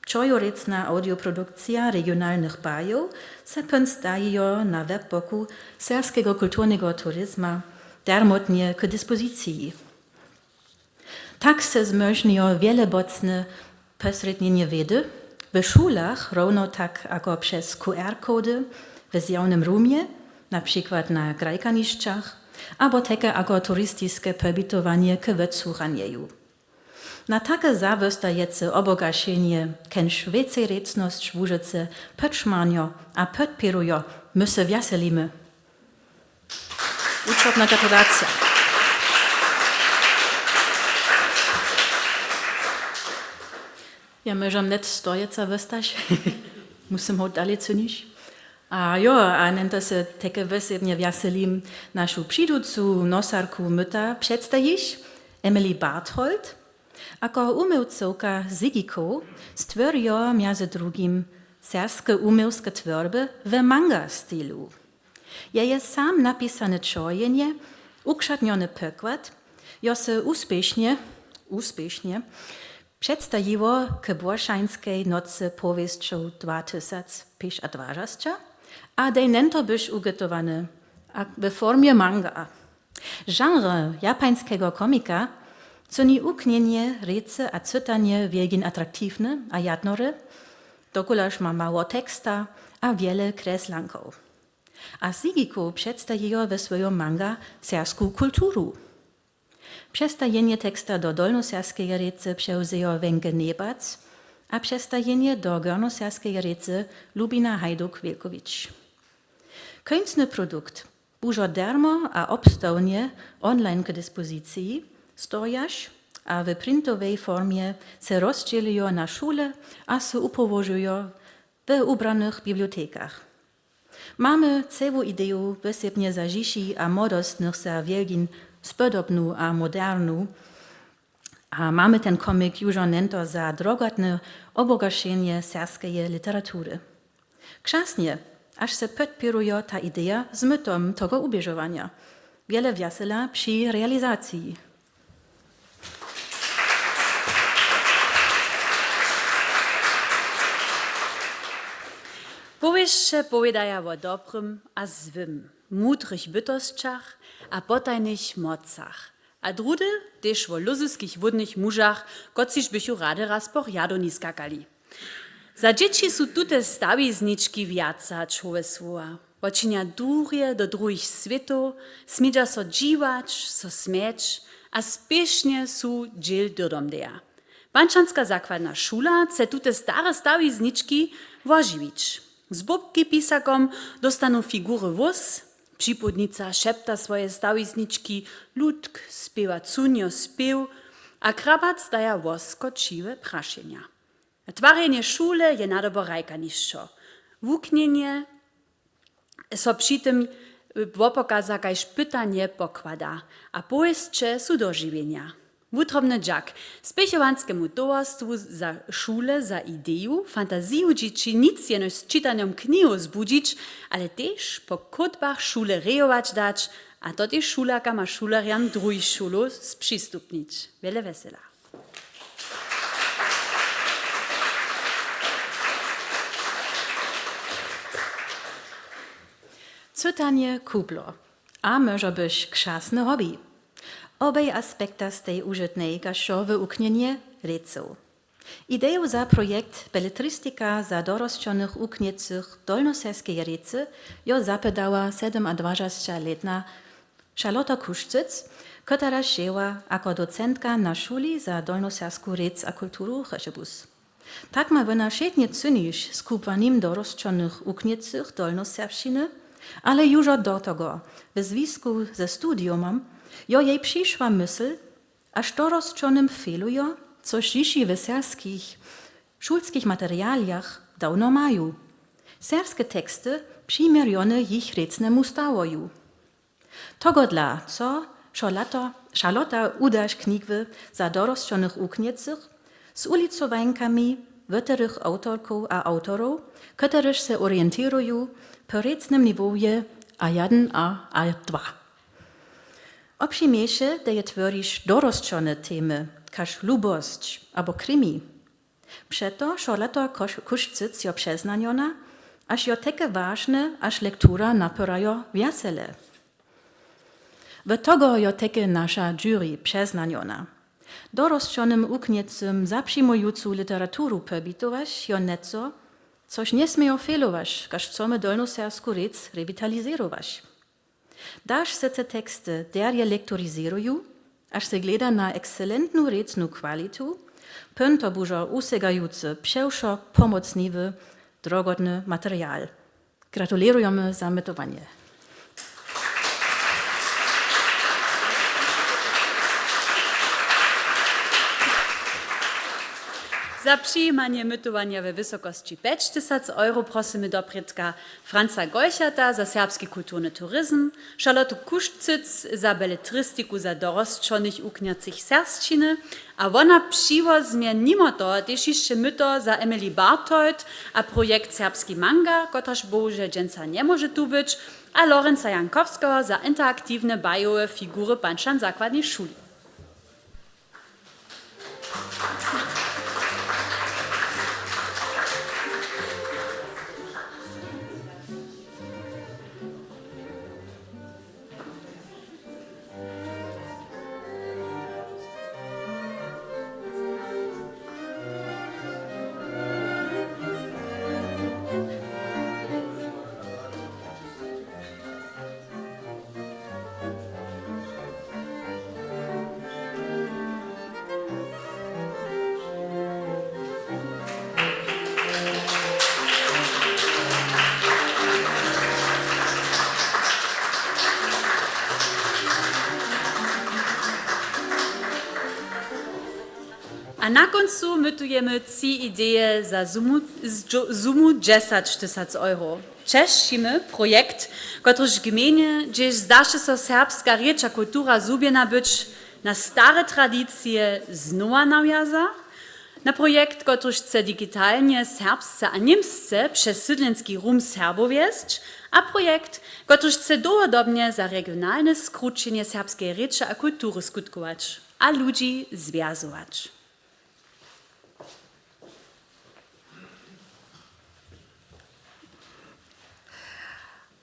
čojorěcna audioprodukcija regionalnych bajow, se pón stajijo na webboku serbskeho kulturneho turizma dermotnje k dispoziciji. Tak se zmóžnijo wjelebocne posrědnjenje wědy, w šulach rowno tak jako přez Q R-kody w zjawnym rumje, na přikład na grajkanišćach, abo tajke jako turistiske pobitowanje k wótsłuchanjeju. Na take zawěstajecy obogaćenje, kenž wěcej rěcnosć Łužycy podšmarnjo a podpěrujo, my se wjaselimy. Wučobna gratulacija. Ja móžem hnjed stojeca wostać. Musym hołd dalej cynić. A jo, a hnjeno se tajke wosebnje wjaselim našu přiducu nosarku myta předstajić, Emily Barthold. Jako wuměłcowka z Zygikow stwori jo mjez drugim serbske wuměłske twórby w manga stilu. Jeje sam napisane ćohenje, wukšatnjony pokład, jo se wuspěšnje, wuspěšnje předstajiło k Boršańskej nocy powěsćow dwa tysac pěćadwašće a dej hnjeno běš wugotowany a we formje manga. Žanr japańskeho komika čyni wuknjenje rěcy a cytanje wjelkin atraktiwne a jadnory, dokulaž ma mało teksta a wjele kreslankow. A Sigiko předstajijo we swojom manga serbsku kulturu. Předstajenje teksta do dolnoserbskeje rěcy přewzejo Wenke Nebac a předstajenje do gornoserbskeje rěcy Lubina Hajduk-Wjelkowić. Kóńcny produkt bužo dermo a wobstawnje online k dispoziciji, stojaš a w printowej formje se rozdźělijo na šule a se wupołožujo we wubranych bibliotekach. Mamy cełu ideju wosebnje za Žiši a młodostnych za Wjelgin spodobnu a modernu. A mamy ten komik južo njeńto za drogotne wobogaćenje serbskeje literatury. Křasnje, haž se podpěrujo ta ideja z mytom toho wuběžowanja. Wjele wjasela při realizaciji. Powěsće powědaja wo dobrym a złym, mudrych bytosćach a potajnych mocach, a druhdy tež wo lózyskich wódnych mužach, kotřiž bychu rady raz po rjadowni skakali. Za dźěći su tute stawiznički wjace hač hołe słowa. Wo činja durje do druhich swětow, smědźa so dźiwać, so smjeć a spěšnje su dźěl dyrdomdeja. Pančanska zakładna šula chce tute stare stawiznički wožiwić. Z bobki pisakom dóstanu figury hłós, připołdnica šepta swoje stawiznički, lutk spěwa cunjo spěw a krabac daja łoskoćiwe prašenja. Twarjenje šule je nadobo hrajkanišćo. Wuknjenje so při tym, e, wopokaza kaž pytanje pokłada, a powěsće su dožiwjenja. Wutrobny dźak spěchowanskemu towarstwu za šule za ideju, fantaziju dźěći nic jenož z čitanjom knihow zbudźić, ale tež po chódbach šule rejować dać, a to tež šulerkam a šulerjam druhich šulow spřistupnić. Wjele wjesela. Cytanje kublo a móžo być křasne hobby. Obaj aspekta stej užytnej, kaž so w wuknjenje rěcył. Ideju za projekt Beletristika za dorosćonych wuknjecych w Dolnoserbskeje rěcy jo zapytała sydomadwažasćelětna Charlotte Kušcyc, koteraž dźěła jako docentka na šuli za dolnoserbsku rěc a kulturu Chryšebuz. Tak ma wona wšědnje cyniš z kubłanim dorosćonych wuknjecych dolnoserbšćiny, ale južo do toho, w zwisku ze studiumom, jo jej přišła mysl, a što dorosćonym fehlujo, což hišće w serbskich šulskich materialjach dawno maju. Serbske teksty přiměrjone jich rěcnemu stawoju. Tohodla chce Charlotte, Charlotte wudaš knjigły za dorosćonych wuknjecych z wulicowankami wotrychnych awtorkow a awtorow, kotryž se orienteruju po rěcnym niwowje A jedyn a A dwa. Wobši mjeńše, hdyž tworiš dorosćone temy, kaž lubosć abo krimi. Přetož jo lěto Koš-, Kóšcyc jo přeznanjona, haž jo tajke wažne, haž lektura napyrajo wjesele. W toho jo tajke naša jury přeznanjona. Dorosćonym wuknjecym zapřimujucu literaturu pobitowaš jo něco, což njesmějo fehlować, kaž chcemy dolnoserbsku rěc rewitalizerować. Daž se te teksty derje lektorizěruju, haž se gleda na excelentnu rěcnu kwalitu, pón to bužo wusegajucy přewšo pomocniwy, drogodny material. Gratulerujemy za mytowanje. Za přijimanje mytowanja we wysokosći pjećtysac euro prosymy doprědka Franza Geucherta za serbski kulturny turizm, Charlotte Kušcyc za beletristiku za dorosćonych wuknjacych serbšćiny, a wona přiwozmje nimo toho tež hišće myto za Emily Barthold a projekt Serbski manga, kotraž bohužel dźensa njemóže tu być, a Lorenza Jankowskeho za interaktiwne bajowe figury pančan zakładnej šuli. A na kóncu mytujemy tři ideje za sumu, zdźo- sumu dźesać tysac euro. Češćimy projekt, kotryž gmejnje, hdźež zdaše so serbska rěč a kultura zhubjena być, na stare tradicije znowa nawjaza, na projekt, kotryž chce digitalnje serbsce a němsce přez sydlenski rum Serbow wjesć, a projekt, kotryž chce dołhodobnje za regionalne skrućenje serbskeje rěče a kultury skutkować a ludźi zwjazować.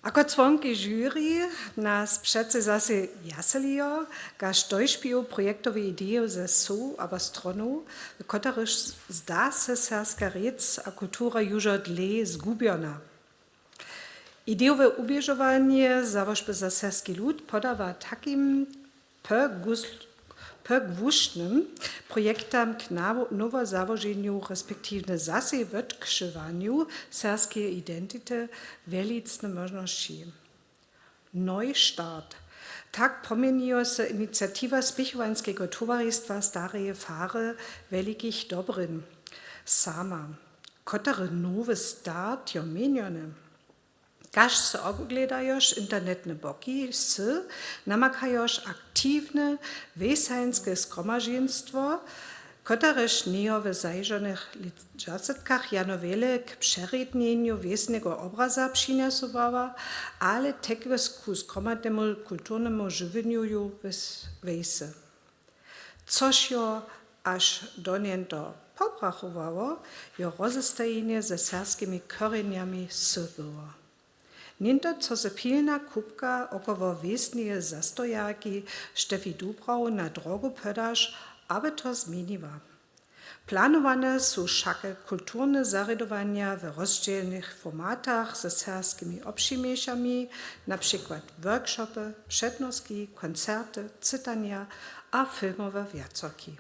Ako čłonki žuri nas přecy zaso wjeselijo, kaž dóšpiju projektowe ideje ze wsow abo stronow, w kotrychž zda se serbska rěc a kultura južo dlě zgubjena. Idejowe wuběžowanje Załožby za serbski lud podawa takim pogłus- pogłušnym projektam k nawo- nowozałoženju respektiwnje zaso wotkřiwanju serbskeje identity wjelicne móžnosći. Neustart. Tak pomjenijo so iniciatiwa Spěchowańskeho towaristwa Stareje fary Wjelikich Dobryn sama. Kotry nowy start jo měnjony? Kaž so wobhledajoš internetne boki, sy namakajoš aktiwne wěsańske zhromažeństwo, kotrež njejo w zažonych lětdźasatkach jano wjele k přerjednjenju wěsneho obraza přinjesowała, ale tež ku zhromadnemu kulturnemu žiwjenju w wěsy. Což jo až do njeńto poprachowało, jo rozestajenje ze serbskimi korjenjami sy było. Nětko so pilna kupka około wěsneje zastojarki Steffi Dubrau na drogu podaš, aby to změniła. Planowane su wšake kulturne zarědowanja w rozdźělnych formatach ze serbskimi wobsćěmješami, na přikład workshopy, přednoski, koncerty, cytanja a filmowe wjacorki.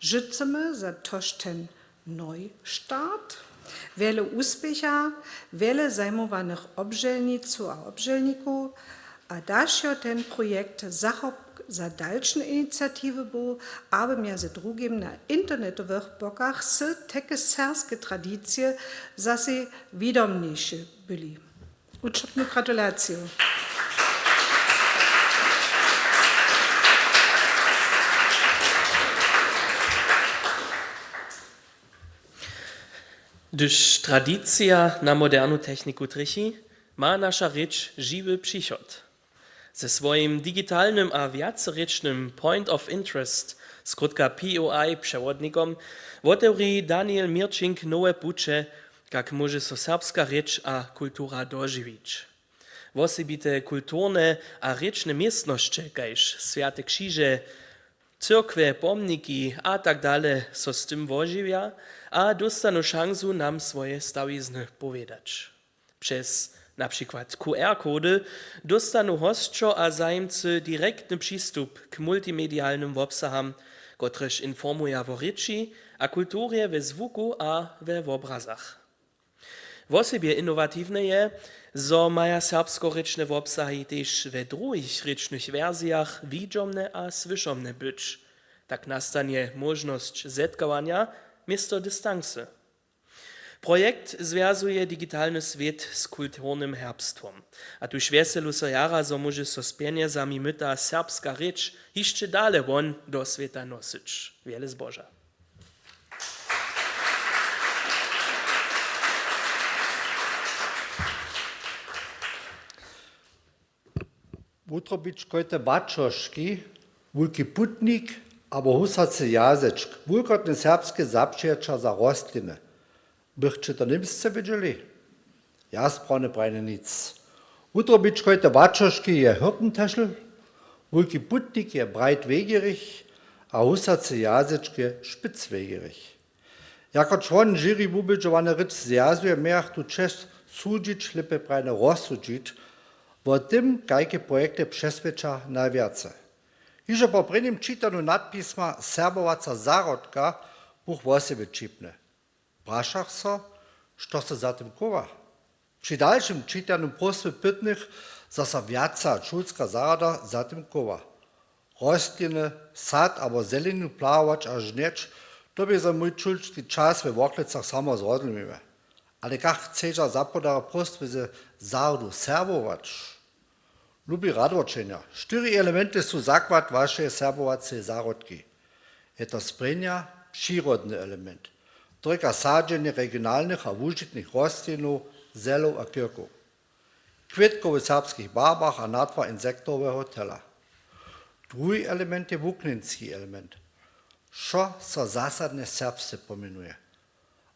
Žytřemy za tož ten Neustart, wjele wuspěcha, wjele zajmowanych wobdźělnicow a wobdźělnikow, a daž jo ten projekt zachopk za dalšne iniciatiwy był, aby mjez drugim na internetowych bokach sy teke serbske tradicije zaso widomniše byli. Wučerpnu gratulaciju. Hdyž tradicija na modernu techniku trjechi, ma naša rěč žiwy přichod. Ze swojim digitalnym a wjacerěčnym Point of Interest, skrótka P O I přewodnikom, wotewri Daniel Měrčink nowe puće, kak móže so serbska rěč a kultura dožiwić. Wosebite kulturne a rěčne městnosće, kaž swjate křiže, cyrkwje, pomniki a tak dale, so z tym wožiwja a dóstanu šansu, nam swoje stawizny powědać. Přez na přikład Q R-kody dóstanu hosćo a zajimcy direktny přistup k multimedialnym wobsaham, kotrež informuja wo rěči a kulturje we zwuku a we wobrazach. Wosebje inowatiwne je, zo maja serbskorěčne wobsahi tež we druhich rěčnych wersijach widźomne a słyšomne być. Tak nastanje móžnosć zetkowanja město distancy. Projekt zwjazuje digitalny swět z kulturnym herbstwom. A tuž wjeselu so jara, zo móže so z pjenjezami myta serbska rěč hišće dale won do swěta nosyć. Wjele zboža. Wutrobičkojte baćoški, wulki putnik abo husacy jazečk, wulkotny serbski zapřijaćel za rostliny. Bychće to němsce wědźeli? Ja, sprawne prajnje nic. Wutrobičkojte baćoški je Hürtentäschel, wulki putnik je Breitwegerich a husacy jazečk je Spitzwegerich. Jako čłon žiri wubědźowany rěč zwjazuje, mějach tu čest sudźić, lěpje prajnje rozsudźić, wo tym, kajke projekty přeswědča najwjace. Hižo po prěnim čitanu nadpisma serbowaca zahrodka buch wosebje ćipny. Prašach so, što so za tym chowa. Při dalšim čitanju próstwy pytnych zaso wjaca šulska zahroda za tym chowa. Rostliny, sad abo zeleninu plahować a žnjeć, To bě za mój šulski čas we Worklecach samo zrozumimy. Ale kak chcedźa zapodarjo próstwje ze zahrodu serbować? Lubi radworčenjo. Štyri elementy su zakład wašeje serbowaceje zahrodki. Je to sprjenja, přirodny element. Trojka sadźenje regionalnych a wužitnych rostlinow, zelow a kirkow. Kwětkow w serbskich barbach a natwar insektoweho tela. Druhi element je wuknjenski element. Wšo so zasadnje serbsce pomjenuje.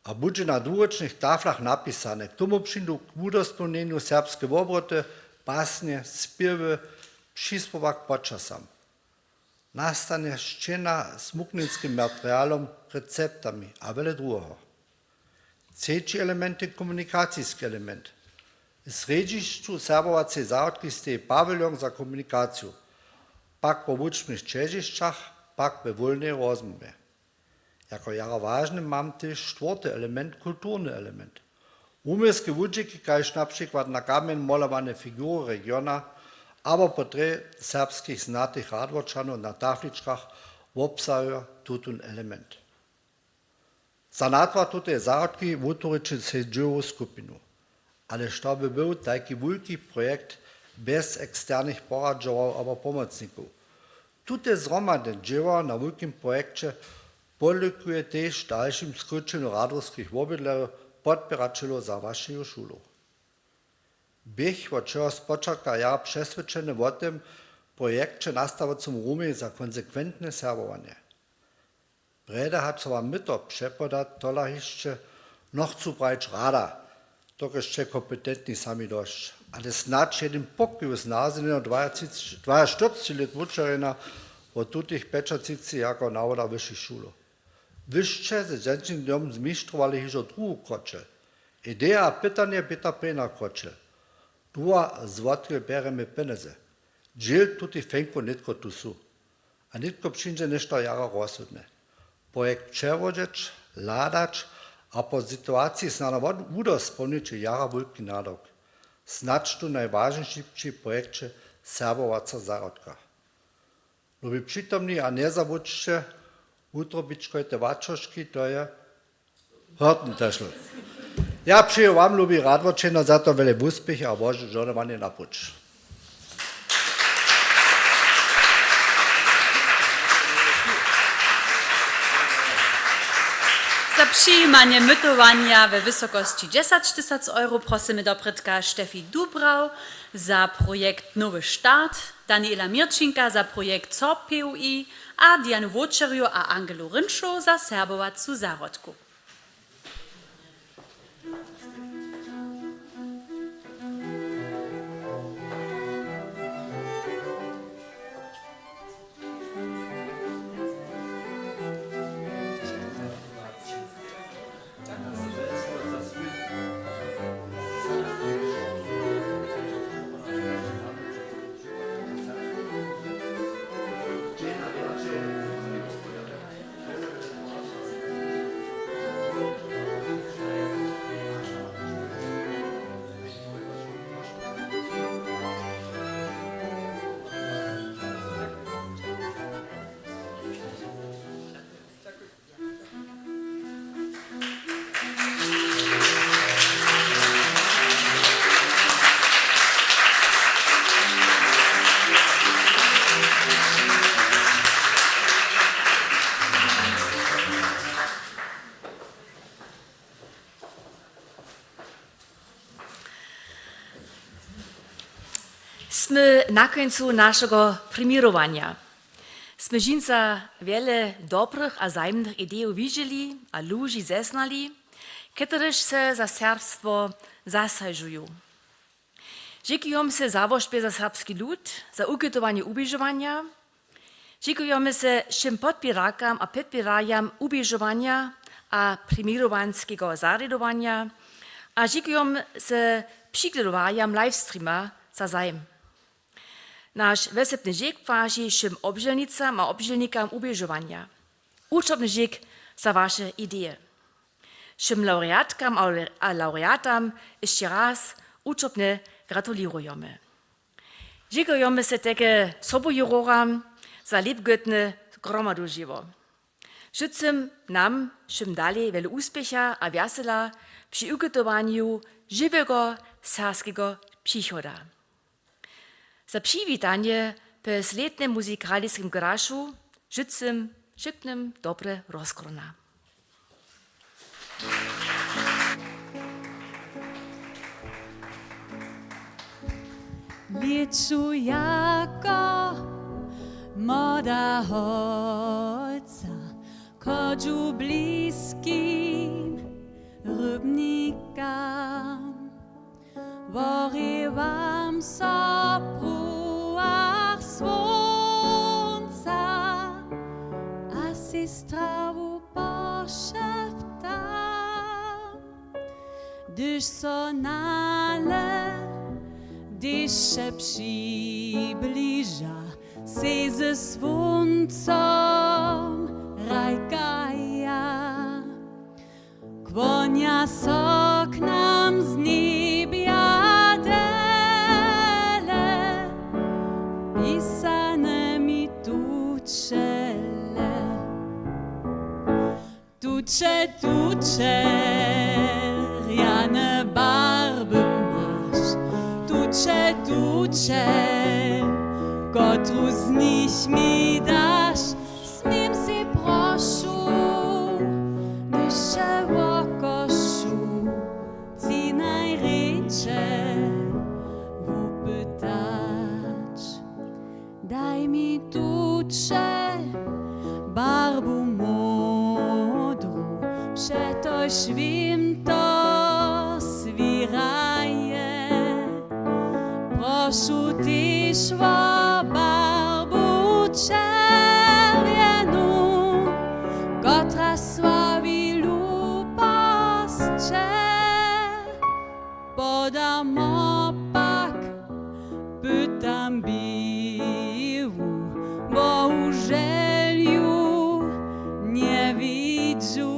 A budźe na dwurěčnych taflach napisane. K tomu přińdu k wudospołnjenju serbske wobroty, basnje, spěwy, přisłowa k počasam. Nastanje sćěna z muknjenskim materialom, receptami a wjele druheho. Třeći element je komunikaciski element. W srjedźišću serbowaceje zahrodki steji pawilon za komunikaciju, pak po wučbnych ćežišćach, pak we wólnej rozmołwje. Jako jara wažny mam tež štwórty element, kulturny element. Wuměłske wudźěki, kaž na přikład na kamjeń molowany figury regiona abo portret serbskich znatych radworčanow na tafličkach, wobsahuja tutón element. Za natwar tuteje zahrodki wutworiće sej dźěłowu skupinu. Ale što by był tajki wulki projekt bjez eksternych poradźowarjow abo pomocnikow? Tute zhromadne dźěło na wulkim projekće podlěkuje tež dalšim skrućenju radworskich wobydlerjow, podpěraćelow za wašeju šulu. Běch wot wšeho spočatka jara přeswědčeny wo tym projekće, nastawacym rumej za konsekwentne serbowanje. Prjedy hač so wam myto přepoda, tola hišće nochcu prajić rada, dokelž sće kompetentni sami dosć. Ale snadź jedyn pokiw z naznjenja dwajaštyrceći lět wučerjena wot tutych pjećatřiceći jako nawoda wyšich šulow. Wy sće ze dźensnim dnjom zmištrowali hižo druhu kroćel. Ideja a pytanje běta prěna kroćel. Druha, zwotkel bjerjemy pjenjezy. Dźěl tutych fenkow nětko tu su. A nětko přińdźe něšto jara rozsudne. Projekt přewodźeć, hladać a po situaciji snano wudospołnić je jara wulki nadawk. Snadź tu najwažniši při projekće serbowaca zahrodka. Lubi přitomni, a njezabudźće, wutro bičkojte wačoški, to je Hortentešl. Ja přeju wam, lubi radworčenjo, za to wjele wuspěch a wožo žohnowanje na puć. Za přijimanje mytowanja we wysokosći dźesać tysac euro prosymy doprědka Steffi Dubrau za projekt Nowy Start, Daniela Měrčinka za projekt Sorb P U I a Dianu Wočerju a Angelu Rynčow za serbowacu zahrodku. Smy na kóncu našeho premjerowanja. Smy dźensa wjele dobrych a zajimnych idejow widźeli a ludźi zeznali, kotryž se za serbstwo zasažuju. Dźěkujom se Załožbje za serbski lud za ukrytowanje wuběžowanja. Dźěkujemy se wšěm podpěrakam a podpěrarjam wuběžowanja a premjerowanskeho zarědowanja a dźěkujom se přihledowarjam livestreama za zajim. Naš wjesebny dźěk praži wšěm wobdźělnicam a wobdźělnikam wuběžowanja. Wučobny dźěk za waše ideje. Wšěm lawreatkam a lawre-, a lawreatam hišće raz wučobnje gratulěrujemy. Dźěkujemy se tajke sobujuroram za lěpgódne gromadudźěło. Wšitcym nam wšěm dalej wjele wuspěcha a wjasela při wukytowanju žiwjeho serbskeho přichoda. Za přiwitanje w slědnym muzikaliskim grašu wšitcym wšěknym dobre rozkróna. Lěću jako młoda holca, chodźu bliskim rybnikam. Worěłam so w pruhach słónca a sej strawu pošeptam. Hdyž so nale dešće přibliža, sej ze słóncom hrajkaja. Kłonja so k nam z njebja dele pisanymi tućele. Tuće, tuće, rjane barby maš. Tuće, tuće, kotru z nich mi daš? Směm sej, prošu, hdyž će wokošu, ci najrjeńše wupytać. Daj mi tuće barbu modru, přetož wěm, to swěraje. Prošu tež wo barbu čerwjenu, kotra sławi lubosće. Podam opak, pytam biłu, bohužel ju njewidźu.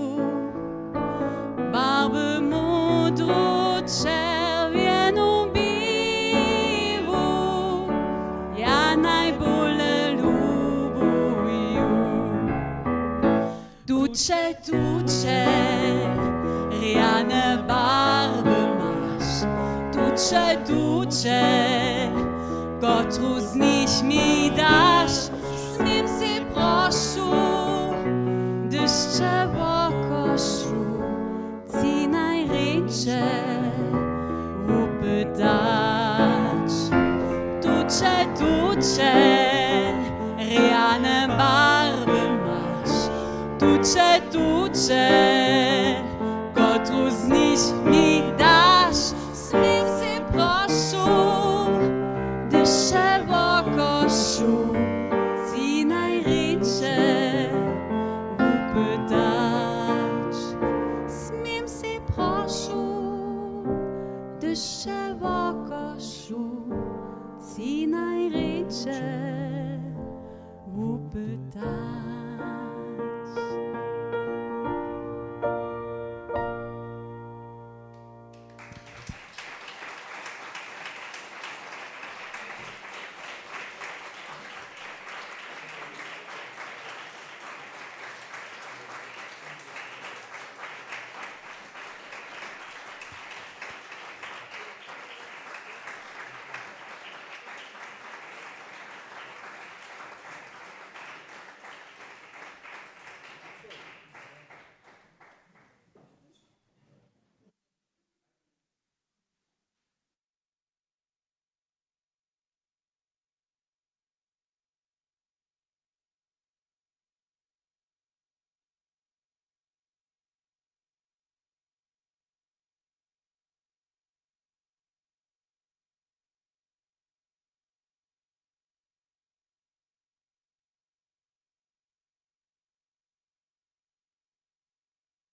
Barby modru, čerwjenu, biłu ja najbóle lubuju. Tuće, tuće, rjane barby maš. Tuće, tuće, kotru z nich mi daš? Směm sej, prošu, hdyž će wokošu, ci najrjeńše wupytać. Tuće, tuće, rjane barby maš. Tuće, tuće, kotru z nich mi daš? Směm sej, prošu, hdyž će wokošu, ci najrjeńše wupytać. Směm sej, prošu, hdyž će wokošu, ci najrjeńše wupytać.